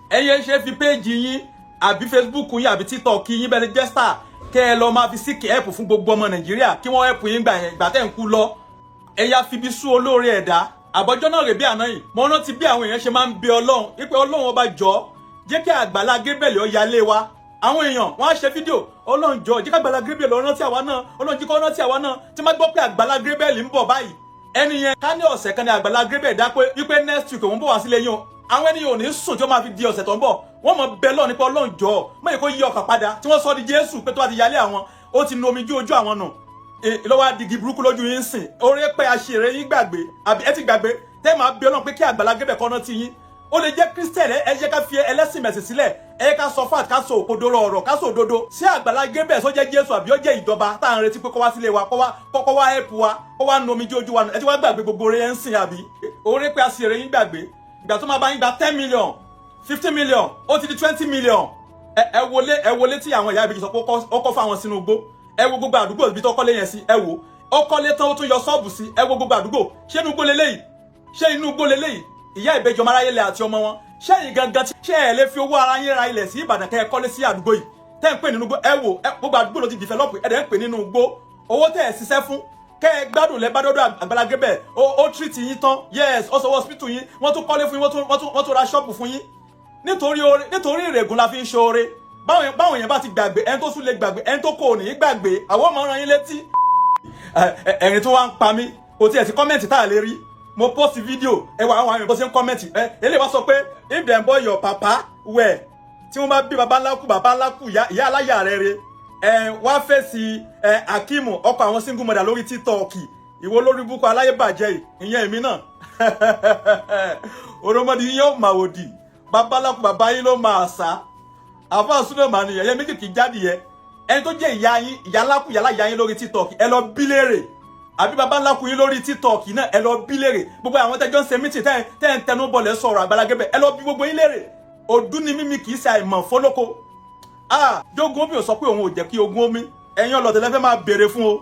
Speaker 4: Ẹ̀yin ṣe fi péèjì yín àbí Facebook yín àbí TikTok yín bẹ́ẹ̀ jẹ́ star, kẹ́ ẹ lọ máa fi seek help fún gbogbo ọmọ Nàìjíríà, kí wọ́n help yín gbà yẹn ìgbà tẹ́ ń kú lọ. Ẹ̀yà fibi sú olóore ẹ̀dá. Àbọ̀jọ́ náà rè bí àná yìí, mo rántí bí àwọn èèyàn ṣe máa ń bẹ Ọlọ́run wípé Ọlọ́run ọba, jọ jẹ́ kí Àgbàlá Gabriel ó yálé wa. Àwọn èèyàn wọ́n á ṣe fídíò, Ọlọ́run jọ jẹ́ kí Àgbàlá Gabriel ó rántí àwa náà, Ọlọ́run jẹ́ kó rántí àwa náà. Tí má gbọ́ pé Àgbàlá Gabriel ń bọ̀ báyìí, ẹni yẹn ká ní ọ̀sẹ̀ kan ní Àgbàlá Gabriel dá pé wípé next week òun bọ̀ wá sílé yín o, àwọn ènìyàn ò ní sùn tí ó máa fi di ọ̀sẹ̀ tó ń bọ̀. Wọ́n mọ̀ bẹ́ẹ̀ lọ nípa Ọlọ́run jọ mọ̀ èkó yí ọkàn padà tí wọ́n sọ di Jésù pé tó bá ti yálé àwọn, ó ti nu omi jú ojú àwọn nù lọ́wọ́ adigi burúkú lójú yín sìn. Orí pé aṣèré yín gbàgbé àbí ẹ ti gbàgbé tẹ́ máa bí Ọlọ́run pé kí Àgbàlá Gabriel kọ́ rántí yín? Ó lè jẹ́ Christian. Ẹ jẹ́ ká fi ẹlẹ́sìn mẹ̀sìn sílẹ̀. Ẹ jẹ́ ká sọ fún ká sọ òkodoro ọ̀rọ̀, ká sọ òdodo. Sí Àgbàlá Gabriel sọ jẹ́ Jésù àbí ó jẹ́ ìjọba tá à ń retí pé kó wá sílé wa, kó wá kọ́kọ́ wá help wa, kó wá nu omijé ojú wa nù? Ẹ ti wá gbàgbé gbogbo oore ẹ̀ ń sìn àbí? Oore pé aṣèré yín gbàgbé ìgbà tó máa bá yín gba 10 million, 50 million, ó ti di 20 million. Ẹ wọlé, ẹ wọlé tí àwọn ìyá ìbejì sọ pé ó kọ́ fáwọn sínú igbó. Ẹ wo gbogbo àdúgbò ibi tó kọ́lé yẹn sí. Ẹ wo, ó kọ́lé tán, ó tún yọ ṣọ́ọ̀bù sí. Ẹ wo gbogbo àdúgbò. Ṣé inú igbó leléyìí? Ṣé inú igbó leléyìí? Ìyá ìbejì ọmọ aráyé lẹ àti ọmọ wọn, ṣé ẹ̀yin gangan tí ṣé ẹ lè fi owó ara yín ra ilẹ̀ sí Ìbàdàn kẹ́ ẹ kọ́lé sí àdúgbò yìí tẹ́ ń pè nínú igbó? Ẹ wo gbogbo àdúgbò ló ti develop, ẹ dẹ̀ ń pè nínú igbó. Owó tẹ́ ẹ ṣiṣẹ́ fún kẹ́ ẹ gbádùn lẹ bá dọ́dọ̀ Àgbàlá Gabriel. Ó treat yín tán, yes, ó sanwó hospital yín, wọ́n tún kọ́lé fún yín, wọ́n tún ra ṣọ́ọ̀bù fún yín. Nítorí oore, nítorí ìrègùn la fi ń ṣoore. Báwọn èèyàn bá ti gbàgbé, ẹni tó sún lè gbàgbé, ẹni tó kò ní gbàgbé, àwọn ọmọ ràn yín létí. Ẹ̀rín tó wá ń pa mí, kò tiẹ̀ sí comment tá a lè rí. Mo post fídíò, ẹ wà àwọn èèyàn bó ṣe ń comment. Ẹ eléyìí wá sọ pé if dem born your papa well, tí wọ́n bá bí baba ńlá kú, baba ńlá kú ìyá aláya rẹ̀ re. Ẹ wá fèsì ẹ Akimu, ọkọ àwọn single mother lórí TikTok, ìwọ lórí búkọ aláyébàjẹ́ yìí, ìyẹn èmi náà òròmọdì yín yóò máa wòdì, babaláku bàbá yín ló máa sá àfa súnà mà ní ẹ̀yẹ méjì kì í jáde yẹ. Ẹni tó jẹ́ ìyá yín, ìyá ńlá kú ìyá láyà yín lórí TikTok, ẹ lọ bí léèrè. Àbí baba ńlá kú yín lórí TikTok náà, ẹ lọ bí léèrè. Gbogbo àwọn tẹjọ ń ṣe mítì tẹ́ ń tẹnu bọ̀lẹ̀ sọ̀rọ̀ Àgbàlá Gabriel, ẹ lọ bí gbogbo yín léèrè. Òdú ni mímí, kì í ṣe àìmọ̀ fọlọ́kọ. Ah, jogun omi ò sọ pé òun ò jẹ́ kí ogun omi ẹ̀yin ọlọ́tẹ̀ lẹ́fẹ́ máa béèrè fún o.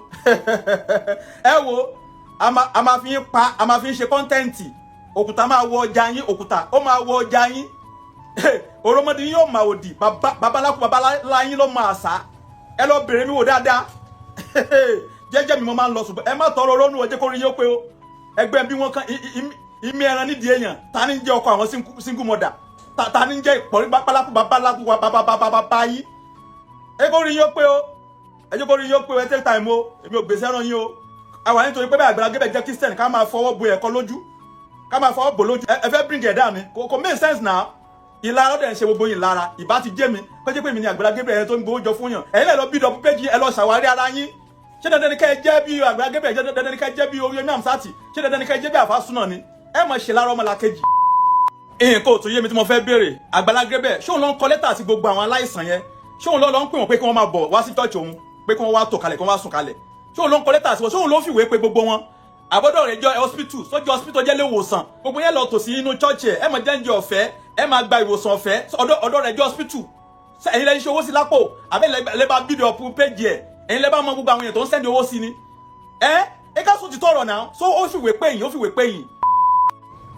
Speaker 4: Ẹ wo, a máa fi ń pa, a máa fi ń ṣe content. Òkúta máa wọ ọjà yín, òkúta ó máa wọ ọjà yín. Òròmọdé yín yóò máa òdì, babaláku babaláyín ló máa sá. Ẹ lọ bèrè mi wò dáadáa. Jẹ́jẹ́ mi mo máa ń lọ, ṣùgbọ́n ẹ má tọrọ ronú ọjọ́ kó rí yín ó pé o. Ẹgbẹ́ bí wọ́n kan ìmí ẹran nídìí èèyàn. Ta ní jẹ́ ọkọ àwọn single mother? Ta ní jẹ́ ìpọ̀rí pálákù babaláku bababababa yín? Ẹ kó rí yín ó pé o, ẹ jẹ́ kó rí yín ó pé o. Ẹ take time o, èmi ò gbèsè ẹran yín o. Àwa nítorí pé bẹ́ẹ̀ Àgbàlá Gabriel jẹ́ Christian, ká máa fọwọ́ bo ẹ̀kọ́ lójú, ká máa fọwọ́ bò lójú. Ẹ fẹ́ bring it down ni, kò make sense now. Ìlara ọdẹ ń ṣe gbogbo yìí lára. Ìbá ti jẹ́ mi kó jẹ́ pé mi ni Àgbàlá Gabriel tó ń gbowó jọ fún yàn, ẹ̀yin lè lọ bí dọ̀ péjì, ẹ lọ ṣàwárí ara yín. Ṣé dandan ni ká ẹ jẹ́ bí Àgbàlá Gabriel? Ṣé dandan ni ká ẹ jẹ́ bí Oríyọmí Hamzat? Ṣé dandan ni ká ẹ jẹ́ bí àfàsúnà ni? Ẹ mọ̀ ṣe lára ọmọlàkejì. Nǹkan ò tún yé mi tí mo fẹ́ béèrè. Àgbàlá Gabriel, ṣé òun ló ń kọ lẹ́tà sí gbogbo àwọn aláìsàn yẹn? Ṣé òun ló ń pè wọ́n pé kí wọ́n máa bọ̀ wá sí church òun, pé kí wọ́n wá tò kalẹ̀, kí wọ́n wá sùn kalẹ̀? Ṣé òun ló ń kọ lẹ́tà sí wọn? Ṣé òun ló ń fìwé pé gbogbo wọn? Àbọ̀dọ̀ rẹ̀ jọ hospital, sọ́jọ́ hospital jẹ́ léwòsàn. Gbogbo yẹn lọ tò sí inú church ẹ̀, ẹ máa jẹ́ oúnjẹ ọ̀fẹ́, ẹ máa gba ìwòsàn ọ̀fẹ́. Ọ̀dọ̀ rẹ̀ jọ hospital. Ẹ̀yin lẹ́yìn ṣe owó sí lápò àbẹ́ lẹ́ bá build up page ẹ̀? Ẹ̀yin lẹ́ bá mọ gbogbo àwọn èèyàn tó ń send owó sí ni? Ẹ ká sùn ti tọrọ náà. So ó fìwé pé yín, ó fìwé pé yín.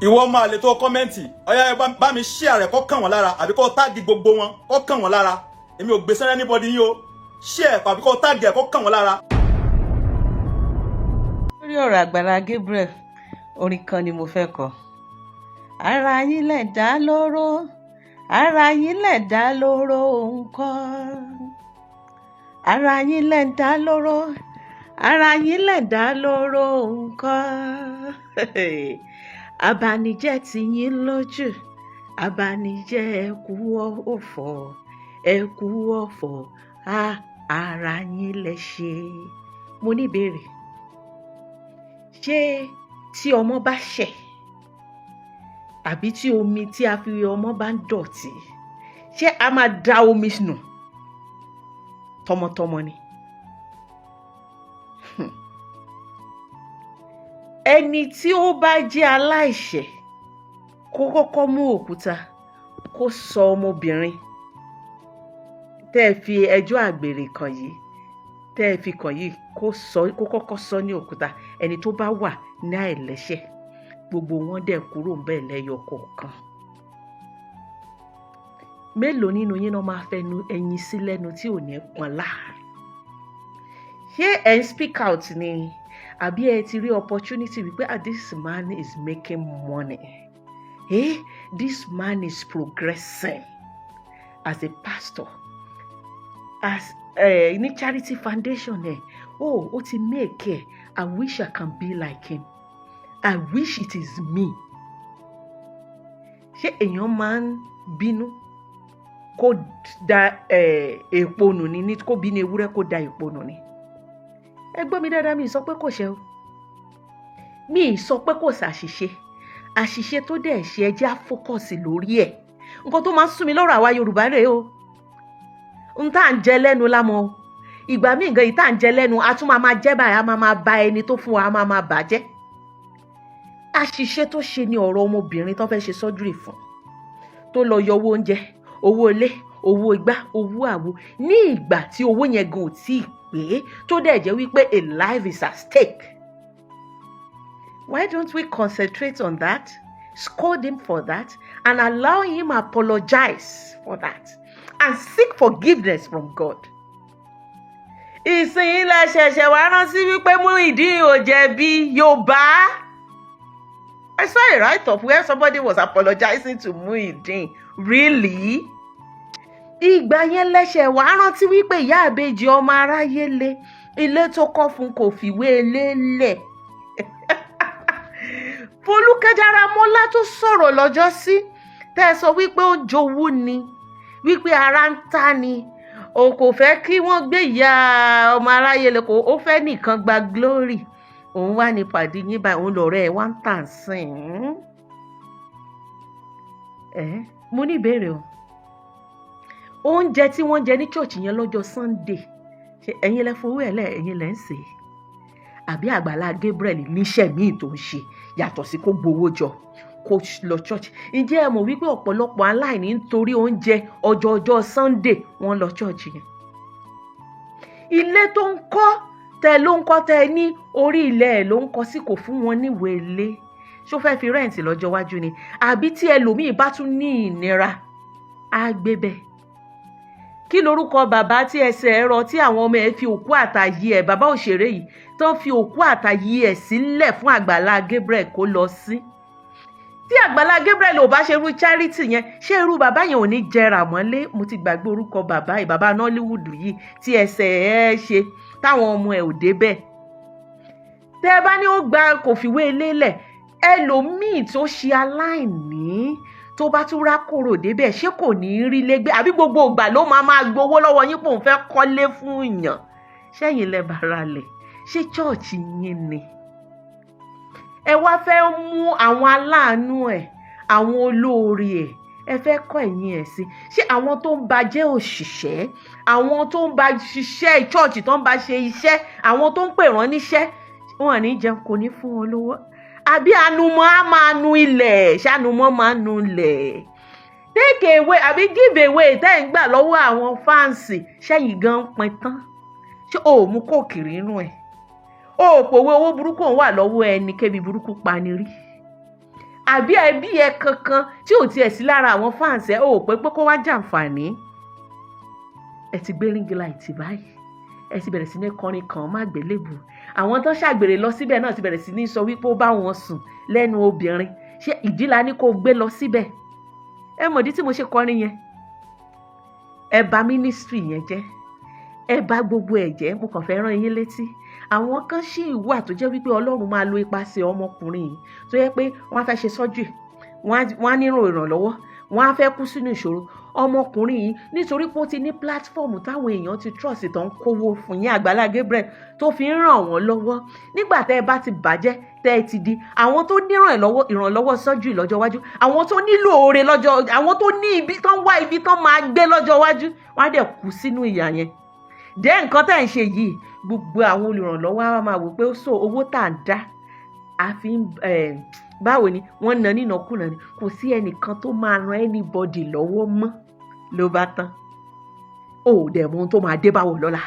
Speaker 4: Ìwọ máa lè tó comment, ọ̀yá, ẹ bá mi share rẹ̀ kó kàn wọ́n lára, àbí kó tag gbogbo wọn kó kàn wọ́n lára. Èmi ò gbé sẹ́rẹ́ anybody yín o. Share àbí kó tag ẹ̀ kó kàn wọ́n lára.
Speaker 10: Lórí ọ̀rọ̀ Àgbàlá Gabriel, orin kan ni mo fẹ́ kọ. Ara yín lẹ̀ dá lóró, ara yín lẹ̀ dá lóró, òun kọ́. Ara yín lẹ̀ ń dá lóró, ara yín lẹ̀ ń dá lóró nǹkan. Abanijẹ́ ti yín lójú, abanijẹ́, ẹ kú ọ̀fọ̀, ẹ kú ọ̀fọ̀, ara yín lẹ ṣe. Mo ní ìbéèrè: ṣé tí ọmọ bá ṣẹ̀ àbí tí omi tí a fi wẹ ọmọ bá ń dọ̀tí, ṣé a máa da omi nù tọmọtọmọ ni? Ẹni tí ó bá jẹ́ aláìṣẹ̀ kó kọ́kọ́ mú òkúta kó sọ ọmọbìnrin tẹ́ ẹ fi ẹjọ́ àgbèrè kàn yìí, tẹ́ ẹ fi kàn yìí, kó sọ, kó kọ́kọ́ sọ ní òkúta, ẹni tó bá wà ní àìlẹ́ṣẹ̀. Gbogbo wọn dẹ̀ kúrò ń bẹ̀ lẹ́yọ kọ̀ọ̀kan. Mélòó nínú yín náà máa fẹnu ẹyin sí lẹ́nu tí ò ní pọn láà? Ṣé ẹ̀ ń speak out ni, àbí ẹ ti rí opportunity wípé, "Ah, this man is making money, eh, this man is progressing as a pastor, as ní charity foundation ẹ, oh, ó ti make ẹ. I wish I can be like him. I wish it is me"? Ṣé èèyàn máa ń bínú kó da èèpo nù ní kó bínú ewúrẹ́ kó da èèpo nù ni? Ẹ gbọ́ mi dáadáa, mi ì sọ pé kò ṣe o, mi ì sọ pé kò ṣàṣìṣe. Àṣìṣe tó dẹ̀ ṣe, ẹ jẹ́ á focus lórí ẹ̀. Nǹkan tó máa ń sún mi lọ́rọ̀ àwa Yorùbá rèé o. N tá à ń jẹ lẹ́nu lámọ́ o. Ìgbà míì gan, yìí tá à ń jẹ lẹ́nu, a tún máa máa jẹ́ báyìí, a máa máa ba ẹni tó fún wa, a máa máa bàjẹ́. Àṣìṣe tó ṣe ni ọ̀rọ̀ ọmọbìnrin tó fẹ́ ṣe surgery fún, tó lọ yọ owó oúnjẹ, owó ilé, owó igbá, owó àwo, ní ìgbà tí owó yẹn gan ò tí ì pé, tó dẹ̀ jẹ́ wípé a life is at stake. Why don't we concentrate on that, scold him for that and allow him apologize for that and seek forgiveness from God? Ìsìn ilẹ̀ ṣẹ̀ṣẹ̀ wá rántí wípé Muyideen ò jẹ̀bi. Yorùbá, I saw a write-up where somebody was apologizing to Muyideen. Really? Ìgbà yẹn lẹ́sẹ̀ wá rántí wípé ìyá àbèjì ọmọ aráyé le, ilé tó kọ́ fún kò fìwé ilé lẹ̀. Folúkẹ́ Dáramọ́lá tó sọ̀rọ̀ lọ́jọ́ sí, tẹ́ ẹ sọ wípé ó jowú ni, wípé ara ń ta ni, o kò fẹ́ kí wọ́n gbé ìyá ọmọ aráyé lè kó, ó fẹ́ nìkan gba glory. Òun wá ní pàdé yín báyìí, òun lọ̀rẹ́ ẹ̀ wá ń tà sìn ín. Ẹ mo ní ìbéèrè o. Oúnjẹ tí wọ́n jẹ ní church yẹn lọ́jọ́ Sunday, ṣe ẹ̀yin lẹ fowó ẹ̀ lẹ̀, ẹ̀yin lẹ ń sè é, àbí Àgbàlá Gabriel níṣẹ́ míì tó ń ṣe yàtọ̀ sí kó gbowó jọ kó lọ church? Ǹjẹ́ ẹ mọ̀ wípé ọ̀pọ̀lọpọ̀ aláìní nítorí oúnjẹ ọjọ́ ọjọ́ Sunday wọ́n lọ church yẹn? Ilé tó ń kọ́, tẹ ló ń kọ́, tẹ ní orí ilẹ̀ ẹ̀ ló ń kọ́ sí, kò fún wọn níwèé ilé. Ṣó fẹ́ fi rent lọ́jọ́ iwájú ni, àbí tí ẹlòmíì bá tún ní ìnira á gbé bẹ́ẹ̀? Kí lorúkọ bàbá tí ẹsẹ̀ ẹ rọ, tí àwọn ọmọ ẹ fi òkú àtàyè ẹ, bàbá òṣèré yìí tó ń fi òkú àtàyè ẹ sílẹ̀ fún Àgbàlá Gabriel kó lọ sí? Tí Àgbàlá Gabriel ò bá ṣe irú charity yẹn, ṣé irú bàbá yẹn ò ní jẹrà mọ́lé? Mo ti gbàgbé orúkọ bàbá yìí, bàbá Nollywood yìí tí ẹsẹ̀ ẹ ṣe táwọn ọmọ ẹ ò débẹ̀. Tẹ́ ẹ bá ní ó gba kò fìwé ilé lẹ̀, ẹlòmíì tó ṣe aláìní tó bá tún rákòrò débẹ̀, ṣé kò ní í rí lẹ́gbẹ́? Àbí gbogbo ìgbà ló máa máa gbowó lọ́wọ́ yín pò ń fẹ́ kọ́lé fún yàn? Ṣẹ́yìn lẹ bára lẹ̀? Ṣé church yín ni? Ẹ wá fẹ́ mú àwọn aláàánú ẹ̀, àwọn olóore ẹ̀, ẹ fẹ́ kọ́ ẹ̀yìn ẹ̀ sí. Ṣé àwọn tó ń ba jẹ́ òṣìṣẹ́, àwọn tó ń ba ṣiṣẹ́ church, tó ń ba ṣe iṣẹ́, àwọn tó ń pè rán níṣẹ́, wọn ní jẹun, kò ní fún wọn lówó? Àbí anumọ́ á máa nu ilẹ̀? Ṣànumọ́ máa nu ilẹ̀? Take away àbí give away tẹ́ ń gbà lọ́wọ́ àwọn fans, ṣẹ́yìn gan pin tán? Ṣé o ò mú kóòkiri inú ẹ̀? O ò pòwe owó burúkú òun wà lọ́wọ́ ẹni kébi burúkú pani rí? Àbí ẹbí ẹ kankan tí ò tiẹ̀ sí lára àwọn fans ẹ, o ò pé pé kó wá jàǹfààní? Ẹ ti gbé ring light báyìí, ẹ ti bẹ̀rẹ̀ sí ní kọrin kan má gbélébù. Àwọn tó ṣàgbèrè lọ síbẹ̀ náà ti bẹ̀rẹ̀ sí ní sọ wípé ó bá wọn sùn lẹ́nu obìnrin. Ṣé ìdí la ní kó gbé lọ síbẹ̀? Ẹ mọ̀dí tí mo ṣe kọrin yẹn. Ẹ bà ministry yẹn jẹ́. Ẹ bá gbogbo ẹ̀ jẹ́. Mo kàn fẹ́ rán yín létí, àwọn kan ṣì wà tó jẹ́ wípé Ọlọ́run máa lo ipasẹ̀ ọmọkùnrin yìí, tó yẹ pé wọ́n á fẹ́ ṣe sọ́jì, wọ́n á nílò ìrànlọ́wọ́, wọ́n á fẹ́ kú sínú ìṣòro. Ọmọkùnrin yìí, nítorí pé ó ti ní platform táwọn èèyàn ti trust, tó ń kówó fún yín, Àgbàlá Gabriel, tó fi ń ràn wọ́n lọ́wọ́. Nígbà tẹ́ ẹ bá ti bàjẹ́, tẹ́ ẹ ti di àwọn tó ní ìrànlọ́wọ́ sọ́jú lọ́jọ́ iwájú, àwọn tó nílò oore lọ́jọ́, àwọn tó ní ibi tó ń wá, ibi tó máa gbé lọ́jọ́ iwájú, wọ́n á dẹ̀ kú sínú ìyà yẹn. Dẹ́ nǹkan tẹ́ ń ṣe yìí, gbogbo àwọn olùrànlọ́wọ́ á máa wò pé so owó tá à ń dá àfi báwo ni wọ́n ná nínàkúnà ni. Kò sí ẹnìkan tó máa ran anybody lọ́wọ́ mọ́, ló bá tán. Ó dẹ̀ mọ ohun tó máa dé báwo lọ́la.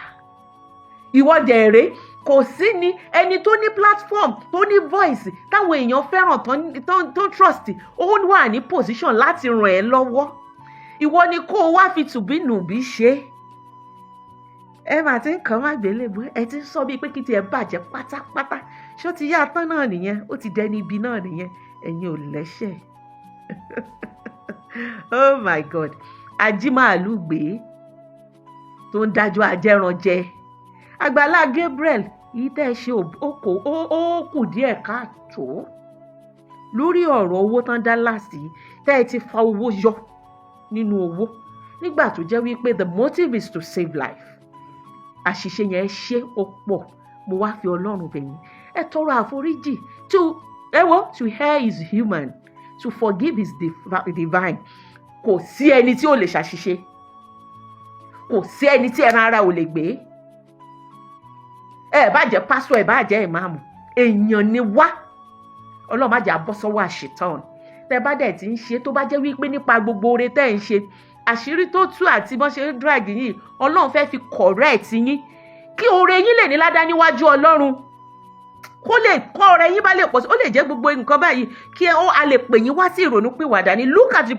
Speaker 10: Ìwọ dẹ̀rẹ̀, kò sí ni ẹni tó ní platform, tó ní voice, táwọn èèyàn fẹ́ràn, tó trust, ó wà ní position láti ràn ẹ́ lọ́wọ́. Ìwọ ni kó o wá fi tùbínùbí ṣe é. Ẹ máa ti ń kàn má gbélébú, ẹ ti ń sọ bíi pé kí tiẹ̀ bàjẹ́ pátápátá. Ṣó ti yá tán náà nìyẹn? Ó ti dẹni ibi náà nìyẹn. Ẹ̀yin ò lẹ́ṣẹ̀. Oh my God! Ajímàálù gbé tó ń dájọ́ ajẹ́ranjẹ. Àgbàlá Gabriel yìí, tẹ́ ẹ ṣe ó kù díẹ̀ káàtó lórí ọ̀rọ̀ owó tán dá láàsì, tẹ́ ẹ ti fa owó yọ nínú owó nígbà tó jẹ́ wípé the motive is to save life. Àṣìṣe yẹn ṣe ó pọ̀. Mo wá fi Ọlọ́run bẹ̀ yín, ẹ tọrọ àforíjì. To ẹ wo, to err is human, to forgive is divine. Kò sí ẹni tí ò lè ṣàṣìṣe, kò sí ẹni tí ẹran ara ò lè gbé. Ẹ bá jẹ́ pásítọ̀, ẹ bá jẹ́ ìmáàmù, èèyàn ni wá. Ọlọ́run má jẹ́ abọ́ sọ́wọ́ àṣetán. Tẹ́ bá dẹ̀ ti ń ṣe, tó bá jẹ́ wípé nípa gbogbo oore tẹ́ ń ṣe, àṣírí tó tú àti bọ́n ṣe ń drag yìí, Ọlọ́run fẹ́ fi correct yín, kí oore yín lè ní ládá níwájú Ọlọ́run, kó lè kọ́ ọ̀rẹ́ yín bá lè pọ̀ sí. Ó lè jẹ́ gbogbo nǹkan báyìí kí ó a lè pè yín wá sí ìrònú pìwàdà ni. Look at the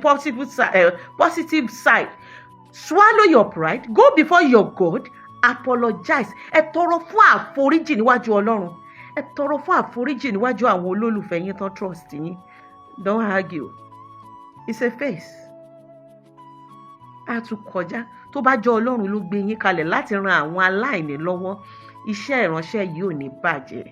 Speaker 10: positive side. Swallow your pride, go before your God, apologize. Ẹ tọrọ fún àforíjì níwájú Ọlọ́run, ẹ tọrọ fún àforíjì níwájú àwọn olólùfẹ́ yín tán trust yín. Don't argue, it's a phase, á tún kọjá. Tó bá jẹ́ Ọlọ́run ló gbé yín kalẹ̀ láti ran àwọn aláìní lọ́wọ́, iṣẹ́ ìránṣẹ́ yìí ò ní bàjẹ́.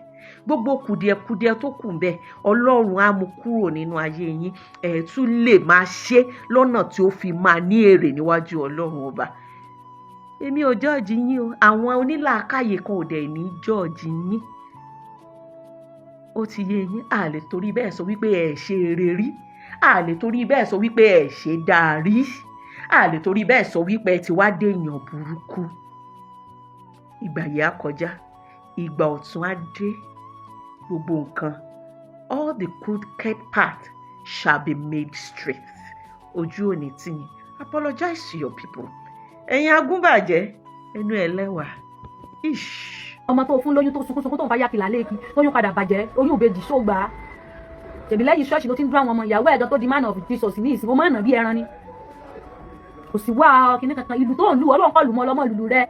Speaker 10: Gbogbo kùdìẹ̀kudiẹ tó kù ń bẹ, Ọlọ́run á mú kúrò nínú ayé yín. Ẹ̀ tún lè máa ṣe lọ́nà tí ó fi máa ní èrè níwájú Ọlọ́run Ọba. Èmi ò judge yín o. Àwọn onílàákàyè kan ò dẹ̀ ní judge yín. Ó ti yé yín. A lè torí bẹ́ẹ̀ sọ wípé ẹ̀ ṣe eré rí, a lè torí bẹ́ẹ̀ sọ wípé ẹ̀ ṣe dáa rí, a lè torí bẹ́ẹ̀ sọ wípé ẹ ti wá déèyàn burúkú. Ìgbà yìí á kọjá, ìgbà ọ̀tun á dé. Gbogbo nǹkan, all the crooked path shall be made straight. Ojú òní tìyìn. Apologize to your people. Ẹ̀yin agúnbàjẹ́, ẹnu ẹ̀ lẹ́wà. Ish.
Speaker 11: Ọmọ tó fún lóyún, tó sunkún sunkún, tó ń fa yákìlá lẹ́ẹ̀kì, tóyún padà bàjẹ́, oyún ìbejì, ṣó gbà á? Ṣèbí lẹ́yìn ṣọ́ọ̀ṣì ló ti ń dún àwọn ọmọ ìyàwó ẹ̀dọ́ tó di man of Jesus ní ìsìn. Ó máa ń nà bí ẹran ni, kò sí wá kinní kankan. Ìlú tó ń lù, Ọlọ́run kọ́ lù mọ́ ọlọ́mọ lùlù rẹ.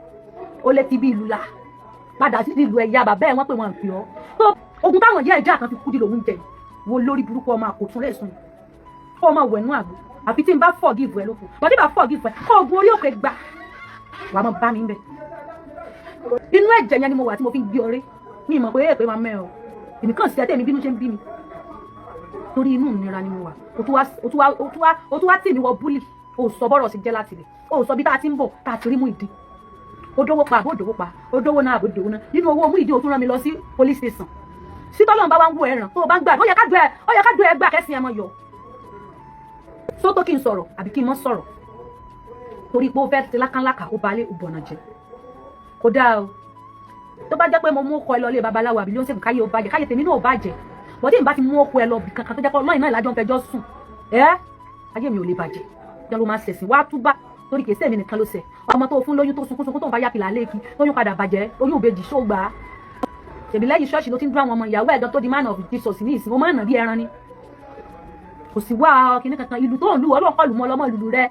Speaker 11: Ó lé ti bí ìlú là padà sí ìlú ẹ̀yà bàbá ẹ̀. Wọ́n pè wọ́n pè ọ́ tó ogun táwọn ìyá ìjà kan fi kú di lòún jẹ. Wo lórí burúkú ọmọ àkótún lẹ́sùn kó ọmọ wẹ̀nú àgbo. Àfi tí n bá forgive ẹ lóko bọ́dí bá forgive ẹ, kó ogun orí òkè gbà wàá mọ bá mi ń bẹ̀. Inú ẹ̀jẹ̀ yẹn ni mo wà tí mo fi ń gbé ọrẹ́. Mi mọ̀ pé èpè máa mẹ́ ọ. Èmi kàn sí ẹ tẹ̀mí bínú ṣe ń bí mi torí inú ìnira ni mo wà. O tún wá tì mí wọ bully. O sọ bọ́rọ̀ sí jẹ́ láti lè o sọ bí tá a ti ń bọ̀, tá a ti rí Muyideen. Ó dówó pa àbó dówó pa, ó dówó náà àbó dówó náà nínú owó Muyideen. O tún rán mi lọ sí police station. Sí tọ́lọ́run bá wá ń wo ẹ̀ràn tó o bá ń gbà, ó yẹ ká dùn ẹ, ó yẹ ká dùn ẹ gbà kẹ́sìn ẹ mọ́ yọ sótó kí n sọ̀rọ̀ àbí kí n mọ́ sọ̀rọ̀, torí pé ó fẹ́ ti lákànlákà, ó balẹ̀, ó bọ̀nà jẹ́. Kò dáa o. Tó bá jẹ́ pé mo mú ọkọ ẹ lọ ilé babaláwo àbí lóṣèlú, káyé ó bàjẹ́, káyé tèmi náà ó bàjẹ́. Bọ́dé ìbá ti mú ọkọ ẹ lọ bì kankan tó jẹ́ pé Ọlọ́run náà ìlàjọ ń fẹjọ́ sùn ẹ́, ayé mi ò lè bàjẹ́. Jẹ́ ló máa ṣẹ̀sìn wá túbá, torí kìí sẹ́mi nìkan ló ṣẹ̀. Ọmọ tó fún lóyún, tó sunkún sunkún, tó ń fa yákìlá lẹ́ẹ̀kì, tóyún padà bàjẹ́, oyún ìbejì, ṣó gbà á? Ṣèbí lẹ́yìn ṣọ́ọ̀ṣì ló ti ń dún àwọn ọmọ ìyàwó ẹ̀dọ́ tó di man of Jesus ní ìsìn. Ó máa ń nà bí ẹran ni, kò sí wá kinní kankan. Ìlú tó ń lù, Ọlọ́run kọ́ lù mọ́ ọlọ́mọ lùlù rẹ.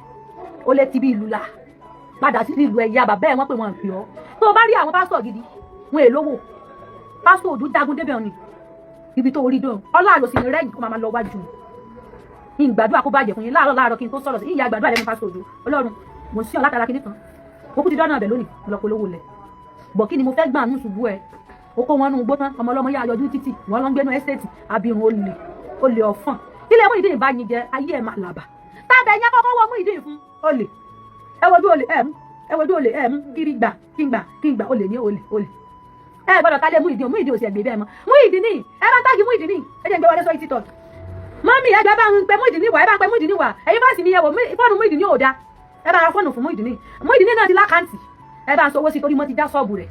Speaker 11: Ó lé ti bí ìlú là padà sí ìlú ẹ̀yà bàbá ẹ̀. Wọ́n pè wọ́n pè ọ́. Tó o bá rí àwọn pásítọ̀ gidi, wọn èlówó. Pásítọ̀ òdú jagun débẹ̀ ni ibi tó orí dùn. Ọlọ́run sì ní rẹ́yìn kó máa lọ wájú ní ìgbàdúrà kó bàjẹ́ fún yín láàárọ̀ láàárọ̀ kí n tó sọ̀rọ̀ sí ìyá àgbàdúrà lẹ́nu pásítọ̀ òdú. Ọlọ́run, mo ń sí ọ látara kinní kan. Ó kú ti dọ́nà ọ̀bẹ lónìí, mo lọ polówó lẹ̀ bọ̀. Kí ni mo fẹ́ gbà nù ṣubú ẹ? Ó kó wọn nù gbó tán, ọmọ ọlọ́mọ yá yọjú títì, wọn lọ ń gbénu estate. Abirùn, olè, olè ọ̀fọ̀n. Ilé Muyideen bá yin jẹ, ayé ẹ̀ máa làbà tábẹ̀ yẹn kọ́kọ́ wọ Muyideen fún olè. Ẹ wojú olè ẹ mú, ẹ wojú olè ẹ mú. Kiri gbà kí n gbà kí n gbà, olè ní olè olè. Ẹ gbọ́dọ̀ tálé Muyideen. Muyideen ò sì ẹgbẹ́ bẹ́ẹ̀ mọ́. Muyideen ní ẹ bá ń tag Muyideen ní, ẹ jẹ́ ń gbé wọlé sórí TikTok. Mummy, ẹgbẹ́ bá ń pe Muyideen wá, ẹ bá ń pe Muyideen wá. Ẹ̀yin bá sì ní ẹ wò, fóònù Muyideen ò da. Ẹ bá ra fóònù fún Muyideen. Muyideen náà ti l'account, ẹ bá ń sọ owó sí, torí mo ti já ṣọ́ọ̀bù rẹ̀.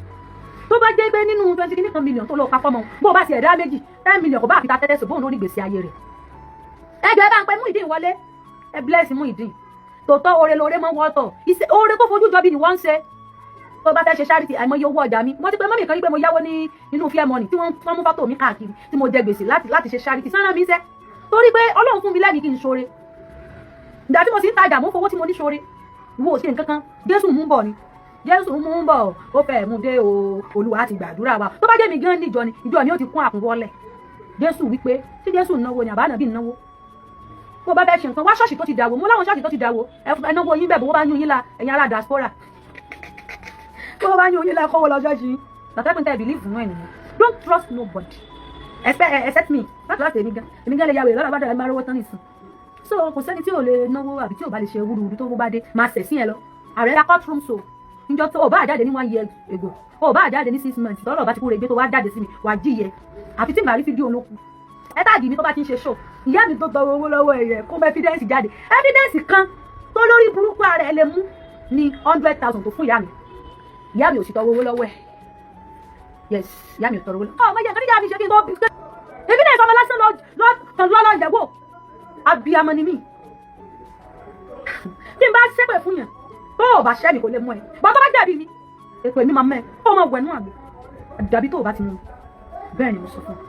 Speaker 11: Tó bá jẹ́ pé nínú 20 kìíní kan million tó lọ pa fọ́mọ, bó o bá ti ẹ̀dá méjì, 10 million kò bá àfi ta tẹ́tẹ́ sọ bóun lórí gbèsè ayé rẹ̀. Ẹjọ́, ẹ bá ń pe Muyideen wọlé, ẹ bless Muyideen. Tòótọ́, oore lóore mọ́ wọ́tọ̀, oore tó fojú jọ bí ni wọ́n ń ṣe. Tó bá fẹ́ ṣe charity, àìmọye owó ọjà mi. Wọ́n ti pé mummy kan rí pé mo yáwó ní inú fair money tí wọ́n mú fọ́tò mi káàkiri, tí mo jẹ gbèsè láti ṣe charity sánà mi sẹ́, torí pé Ọlọ́run fún mi lẹ́mìí kí n ṣoore. Ìgbà tí mo sì ń tajà, mo fowó tí mo ní ṣoore. Ìwọ ò ṣe nǹkan kan. Jésù mú bọ̀ ni, Jésù mú bọ̀, ó fẹ́ mú dé o. Olúwa ti gbàdúrà wa. Tó bá jẹ́ mi gan níjọ ni, ìjọ mi ó ti kún àkúnwọ́lẹ̀. Jésù wípé tí Jésù náwó ni àbá nàbí náwó. Bó bá fẹ́ ṣe nǹkan, wá ṣọ́ọ̀ṣì tó ti dàwó. Mo láwọn ṣọ́ọ̀ṣì tó ti dàwó, ẹ náwó yín bẹ́ẹ̀. Bó bá yún yín la, ẹ̀yin ará diaspora, bó bá yún yín la, kọ́wọ́ lọ ṣọ́ọ̀ṣì tàtẹ́kùn tẹ́ believe nínú ẹ̀ nìyẹn. Don't trust nobody except me. Láti èmi gan lè yàwé lọ́la bá dàgbà máa rówó tán nìsín. So kò sẹ́ni tí ò lè náwó àbí tí ò bá lè ṣe wúruwúru. Tó bá dé, máa ṣẹ̀ sí ẹ lọ. Ààrẹ ra courtroom. So níjọ́ tó o bá jáde ní one year ago, o bá jáde ní 6 months, tọ́lọ̀ bá ti kúrò, ìgbé tó wá jáde sí mi, wàá jíyẹ. Àfi tí màá rí fídíò olókù. Ẹ tag mi tó bá ti ń ṣe show. Ìyá mi tó tọrọ owó lọ́wọ́ ẹ̀yẹ kó mọ evidence jáde. Evidence kan tó lórí burúkú ara ẹ lè mú ní 100,000 tó fún ìyá mi. Ìyá mi ò sì tọrọ owó lọ́wọ́ ẹ̀. Yes, ìyá mi ò tọrọ owó lọ́wọ́ ọmọ yẹn. Kí ni ìyá mi ṣe kí n tó evidence ọmọ lásán lọ lọ́lọ́ ìyàwó? Abiyamọ ni mí. Tí n bá ṣépè fún yàn, tó o bá ṣẹ́ mi, kò lè mú ẹ bọ́. Tó bá jẹ̀bi mi, ètò èmi máa mẹ́ ẹ kó o máa wẹ̀nú àgbẹ̀ àdàbí tó o bá ti mú mi. Bẹ́ẹ̀ ni mo sọ fún ọ.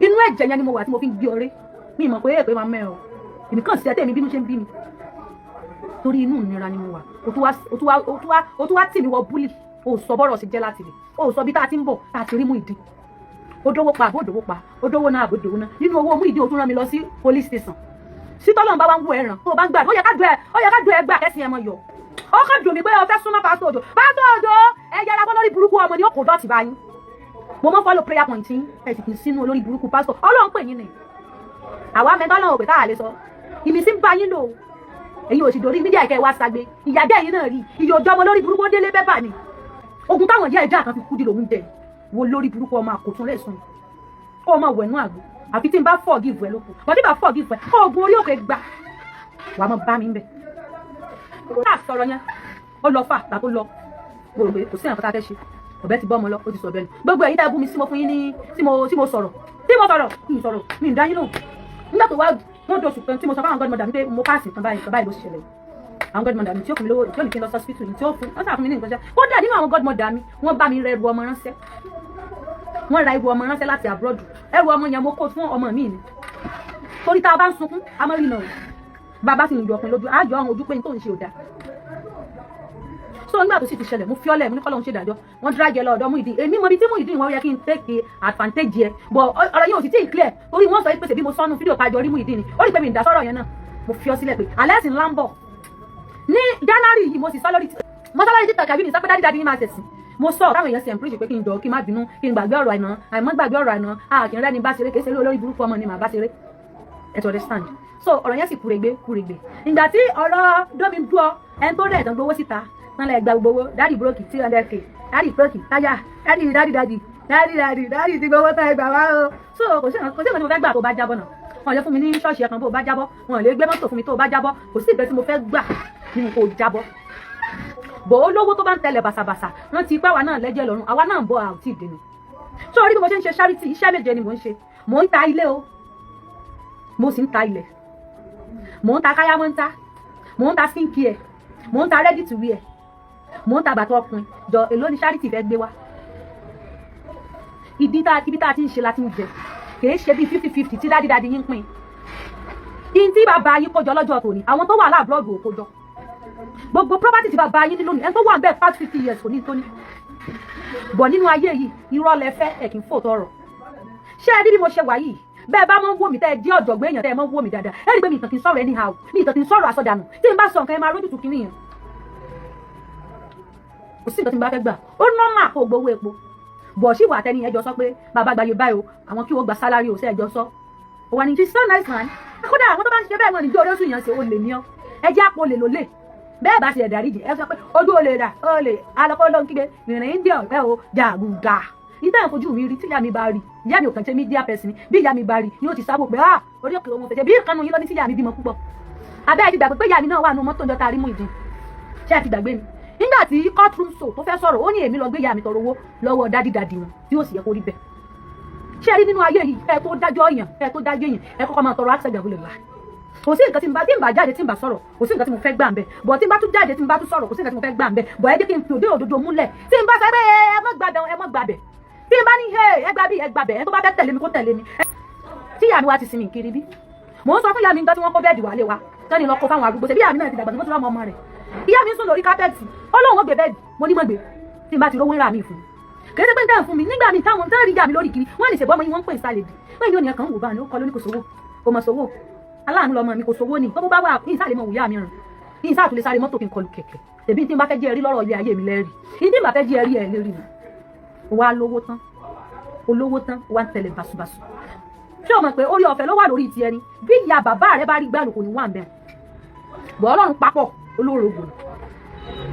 Speaker 11: Inú ẹ̀jẹ̀ yẹn ni mo wà tí mo fi ń gbé ọrẹ́. Mi mọ̀ pé èpè máa mẹ́ ọ. Èmi kàn sí ẹ tẹ̀mí bínú ṣe ń bí mi, torí inú ìnira ni mo wà. O tún wá tì mí wọ bully. O sọ bọ́rọ̀ sí jẹ́ láti lè o sọ bí tá a ti ń bọ̀, tá a ti rí Muyideen. Ó dówó pa àbó dówó pa, ó dówó náà àbó dówó náà. Nínú owó Muyideen, o tún rán mi lọ sí police station. Sí tọ́lọ́run bá wá ń wọ ẹ̀ràn tó o bá ń gbà, ó yẹ ká dùn ẹ, ó yẹ ká dùn ẹ gbà kẹ́sìn ẹ mọ yọ. Ó kàn dùn mí pé o fẹ́ súnmọ́ Pásítọ̀ Òjò. Pásítọ̀ Òjò, ẹ yẹra fún lórí burúkú ọmọ ni ó kò dọ̀tí báyìí. Mo máa ń follow prayer point yín. Ẹ sì kì í sínú olórí burúkú pásítọ̀. Ọlọ́run pè yín ni àwa mẹ́tọ́ náà ò pé táà lè sọ ìmísí ń bá yín lò. Èyí ò sì dórí media ìkẹ́ wa sagbe ìyájẹ́ yín náà rí ìyá òjò ọmọ lórí burúkú délé bẹ́bà ni ogun táwọn ìyá ìjà kan fi kú di lòún jẹ. Wo lórí burúkú ọmọ àkótún rẹ̀ sùn kó o máa wẹ̀nú àgbo. Àfi tí n bá forgive ẹ lóko bọ́dí bá forgive ẹ, kó ogun orí òkè gbà wàá mọ bá mi ń bẹ̀. Tá a sọ̀rọ̀ yẹn, ó lọ fà tà tó lọ. Mo rò pé kò sí nǹkan tá a fẹ́ ṣe. Ọ̀bẹ ti bọ́ ọmọ lọ, ó ti sọ bẹ́ẹ̀ ni. Gbogbo ẹ̀yin tá a bú mi sí, mo fún yín ní tí mo sọ̀rọ̀ tí mo sọ̀rọ̀, mi ì sọ̀rọ̀, mi ì dá yín lóhùn. Nígbà tó wá wọ́n dọ̀sù kan tí mo sọ fáwọn godmother mi pé mo pass nǹkan báyìí, nǹkan báyìí ló ṣẹlẹ̀. Àwọn godmother mi tí ó fún mi lówó, tí ó ní kí n lọ hospital, tí ó fún wọ́n sà fún mi ní nǹkan ṣe. Kódà nínú àwọn godmother mi, wọ́n bá mi rẹ ẹrù ọmọ ránṣẹ́. Wọ́n ra ẹrù ọmọ ránṣẹ́ láti abroad. Ẹrù ọmọ yẹn, mo kó fún ọmọ mi ni, torí tá a bá ń sunkún, a máa rí nà o. Bàbá sì ń yọ ọpin lójú, á yọ ọrùn ojú pé n tó ń ṣe ò dáa. So nígbà tó sì ti ṣẹlẹ̀, mo fi ọ́lẹ̀, mo ní kọ́lọ́hún ṣe ìdájọ́. Wọ́n drag ẹ lọ ọ̀dọ̀ Muyideen. Èmi mọ ibi tí Muyideen wọn yẹ kí n take advantage ẹ, but ọ̀rọ̀ yìí ò sì tí ì clear, torí wọ́n sọ pé bí mo sọnù fídíò pàjọ rí Muyideen ni ó rí pé mi ń dá sọ́rọ̀ yẹn náà. Mo fi ọ́ sílẹ̀ pé alẹ́ sì ńlá ń bọ̀ ní January yìí. Mo sì sọ lórí, mo sọ lórí TikTok àbí mi sọ pé daddy daddy ní máa ṣẹ̀sìn. Mo sọ táwọn èèyàn sì encourage pé kí n jọ kí n má bínú, kí n gbàgbé ọ̀rọ̀ àìná, àìmọ́ gbàgbé ọ̀rọ̀ àìná. A kì í rẹ́ni bá ṣeré, kì í ṣeré. Olórí burúkú ọmọ ni màá bá ṣeré, ẹ ti understand. So ọ̀rọ̀ yẹn sì kúrègbé kúrègbé. Ìgbà tí ọ̀rọ̀ dómi dúọ, ẹni tó rẹ̀ tán gbowó síta tán lẹ gba gbowó. Daddy broke 300K, daddy broke táyà, daddy daddy daddy daddy daddy daddy ti gbowó tán, ẹgbà wá o. So kò sí nǹkan tí mo fẹ́ gbà tó bá jábọ̀ náà. Wọn lè fún mi ní ṣọ́ọ̀ṣì ẹ̀kan bó bá jábọ́, wọn lè gbé mọ́tò fún mi tó bá jábọ́. Kò sí ìgbẹ́ tí mo fẹ́ gbà nínú kó jábọ́ bò. Ó lówó tó bá ń tẹlẹ̀ bàṣàbàṣà, rántí pé àwa náà lẹ́jẹ̀ lọ́rùn, àwa náà ń bọ̀ àwùtí ìdènà. So orí bí mo ṣe ń ṣe charity, iṣẹ́ méje ni mò ń ṣe. Mò ń ta ilé o, mo sì ń ta ilẹ̀, mò ń ta káyámọ́ńtà, mò ń ta skin care, mò ń ta ready to wear, mò ń ta bàtà ọkùnrin. Jọ, èló ni charity fẹ́ gbé wá? Ìdí tá ibi tá a ti ń ṣe la ti ń jẹ. Kìí ṣe bíi 50-50 tí daddy daddy yín pín in. Tí bàbá yín kójọ lọ́jọ́ tòní, àwọn tó wà l'abroad ò kójọ. Gbogbo property tí bàbá yín ní lónìí, ẹni tó wà ń bẹ́ẹ̀ past 50 years kò ní tó ní bọ̀ nínú ayé yìí. Irọ́ lẹ fẹ́, ẹ̀ kì í fò tọrọ. Ṣé ẹ rí bí mo ṣe wà yìí? Bẹ́ẹ̀ bá máa ń wò mí, tẹ́ ẹ jẹ́ ọ̀jọ̀gbọ́n èèyàn, tẹ́ ẹ máa ń wò mí dáadáa, ẹ rí i pé mi ìtàn kì í sọ̀rọ̀ anyhow, mi ìtàn kì í sọ̀rọ̀ àsọdànù. Tí n bá sọ nǹkan, ẹ máa rójútu kínní yẹn. Kò sí nǹkan tí mo bá fẹ́ gbà. Ó normal kó gbowó epo bọ̀ sí ìwà àtẹni ẹjọ́ sọ pé bàbá gbayé báyìí o, àwọn kí wọ́n gba salary o, sí ẹjọ́ sọ wà ní. She's so nice, man. Kódà àwọn tó bá ń ṣe bẹ́ẹ̀, wọn ní jó orí oṣù yẹn ṣe. Ó lè ní ọ, ẹ jẹ́ àpò olè lólè bẹ́ẹ̀ bá ṣe ẹ̀dá ríjì. Ẹ sọ pé ojú olè rà, olè alọ́kọ́ ló ń kígbe ìrìn ń jẹ́ ọ̀pẹ́ o jàgùdà. Ìtàn ìfojú mi rí tí ìyá mi bá rí, ìyá mi ò kàn ṣe media person. Bí ìyá mi bá rí ni ó ti sábò pé ah, orí òkè òun fẹsẹ̀ bí ìkànnì yín lọ ní tí ìyá mi bímọ púpọ̀. Abẹ́ ẹ ti gbàgbé pé ìyá mi náà wà nù mọ́tò ìjọ tá a rí Muyideen? Ṣé ẹ ti gbàgbé mi? Nígbà tí courtroom show tó fẹ́ sọ̀rọ̀, ó ní èmi lọ gbé ìyá mi tọrọ owó lọ́wọ́ daddy daddy wọn, tí ó sì yẹ kó rí bẹ́ẹ̀. Ṣé ẹ rí nínú ayé yìí, ẹ tó dájọ́ èèyàn, ẹ tó dájọ́ èèyàn, ẹ kọ́kọ́ máa tọrọ access gàbúlẹ̀ là. Kò sí nǹkan tí n bá, tí n bá jáde, tí n bá sọ̀rọ̀, kò sí nǹkan tí mo fẹ́ gbà ń bẹ̀ bọ̀. Tí n bá tún jáde, tí n bá tún sọ̀rọ̀, kò sí nǹkan tí mo fẹ́ gbà ń bẹ̀ bọ̀. Ẹ jẹ́ kí n fi òde òdodo múlẹ̀. Tí n bá sọ pé ẹ má gbàbẹ̀, ẹ má gbàbẹ̀. Tí n bá ní ẹ gbà bí, ẹ gbàbẹ̀. Ẹ tó bá fẹ́ tẹ̀lé mi, kó tẹ̀lé mi. Tí ìyá mi wá ti sinmi kiri, bí mò ń sọ fún ìyá mi nígbà tí wọ́n kó bed wálé wa tẹ́ni lọ kó fáwọn arúgbó, ṣe bí ìyá mi náà ti dàgbà tó ti rán ọmọ rẹ̀. Ìyá mi ń sùn lórí carpet, ó lóun ó gbé bed. Mo ní mọ̀ gbé, tí n bá ti rówó ń rà mí fún un. Kì í ṣe pé ń tẹ̀ fún mi nígbà míì táwọn tẹ́lẹ̀ rí ìyá mi lórí kiri, wọ́n lè ṣèbọ́ ọmọ yín wọ́n ń pè ní sálẹ̀dì wọ́n ní ònìyàn kan ń wò bá ní ó kọ́ lóní kò sówó, kò mọ̀ sówó. Aláàánú lọmọ mi, kò sówó ni tó bá wà ní ìsàlẹ̀ mọ̀ wùyá mi rìn ní ìsàtúlẹ̀ lè sáré mọ́tò kí n kọlù kẹ̀kẹ́. Tèmi tí n bá fẹ́ jẹ́ ẹrí lọ́rọ̀ ilé ayé mi lẹ́rìí, ní tí n bá fẹ́ jẹ́ ẹrí ẹ̀ lérí mi. Wà á lówó tán, olówó tán, wà á tẹ̀lé basubasu. Ṣé o mọ̀ pé orí ọ̀fẹ́ ló wà lórí ti ẹni? Bí ìyá bàbá rẹ bá rí gbàlù, kò ní wà ń bẹ̀ bọ̀. Ọlọ́run papọ̀ olóró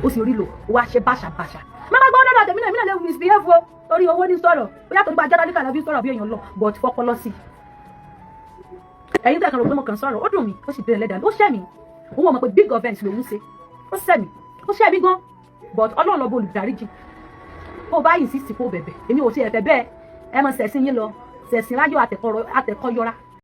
Speaker 11: ó sì rí lò, ó wá ṣe báṣabàṣà. Má má gbọ́ lọ́dọ̀ tèmi náà, èmi náà lè misbehave o, torí owó ní sọ̀rọ̀ bóyá torí pé ajá tálíkà lọ fi sọ̀rọ̀ bí èèyàn lọ, but fọpọlọ sí i. Ẹ̀yin tẹ̀ kan rò pé mo kàn sọ̀rọ̀, ó dùn mí, ó sì bẹ̀rẹ̀ lẹ́dàá, ó ṣẹ̀ mí. Òun ò mọ̀ pé big offence lòún ṣe. Ó ṣẹ̀ mí, ó ṣẹ̀ mí gan, but Ọlọ́run lọ́bọ̀ olùdáríjì. Kó o bá insist, kó o bẹ̀bẹ̀, èmi ò tiẹ̀ fẹ́ bẹ́ẹ̀. Ẹ mọ sẹ̀sìn yín lọ, sẹ̀sìn láyọ̀ àtẹ̀kọ́yọra.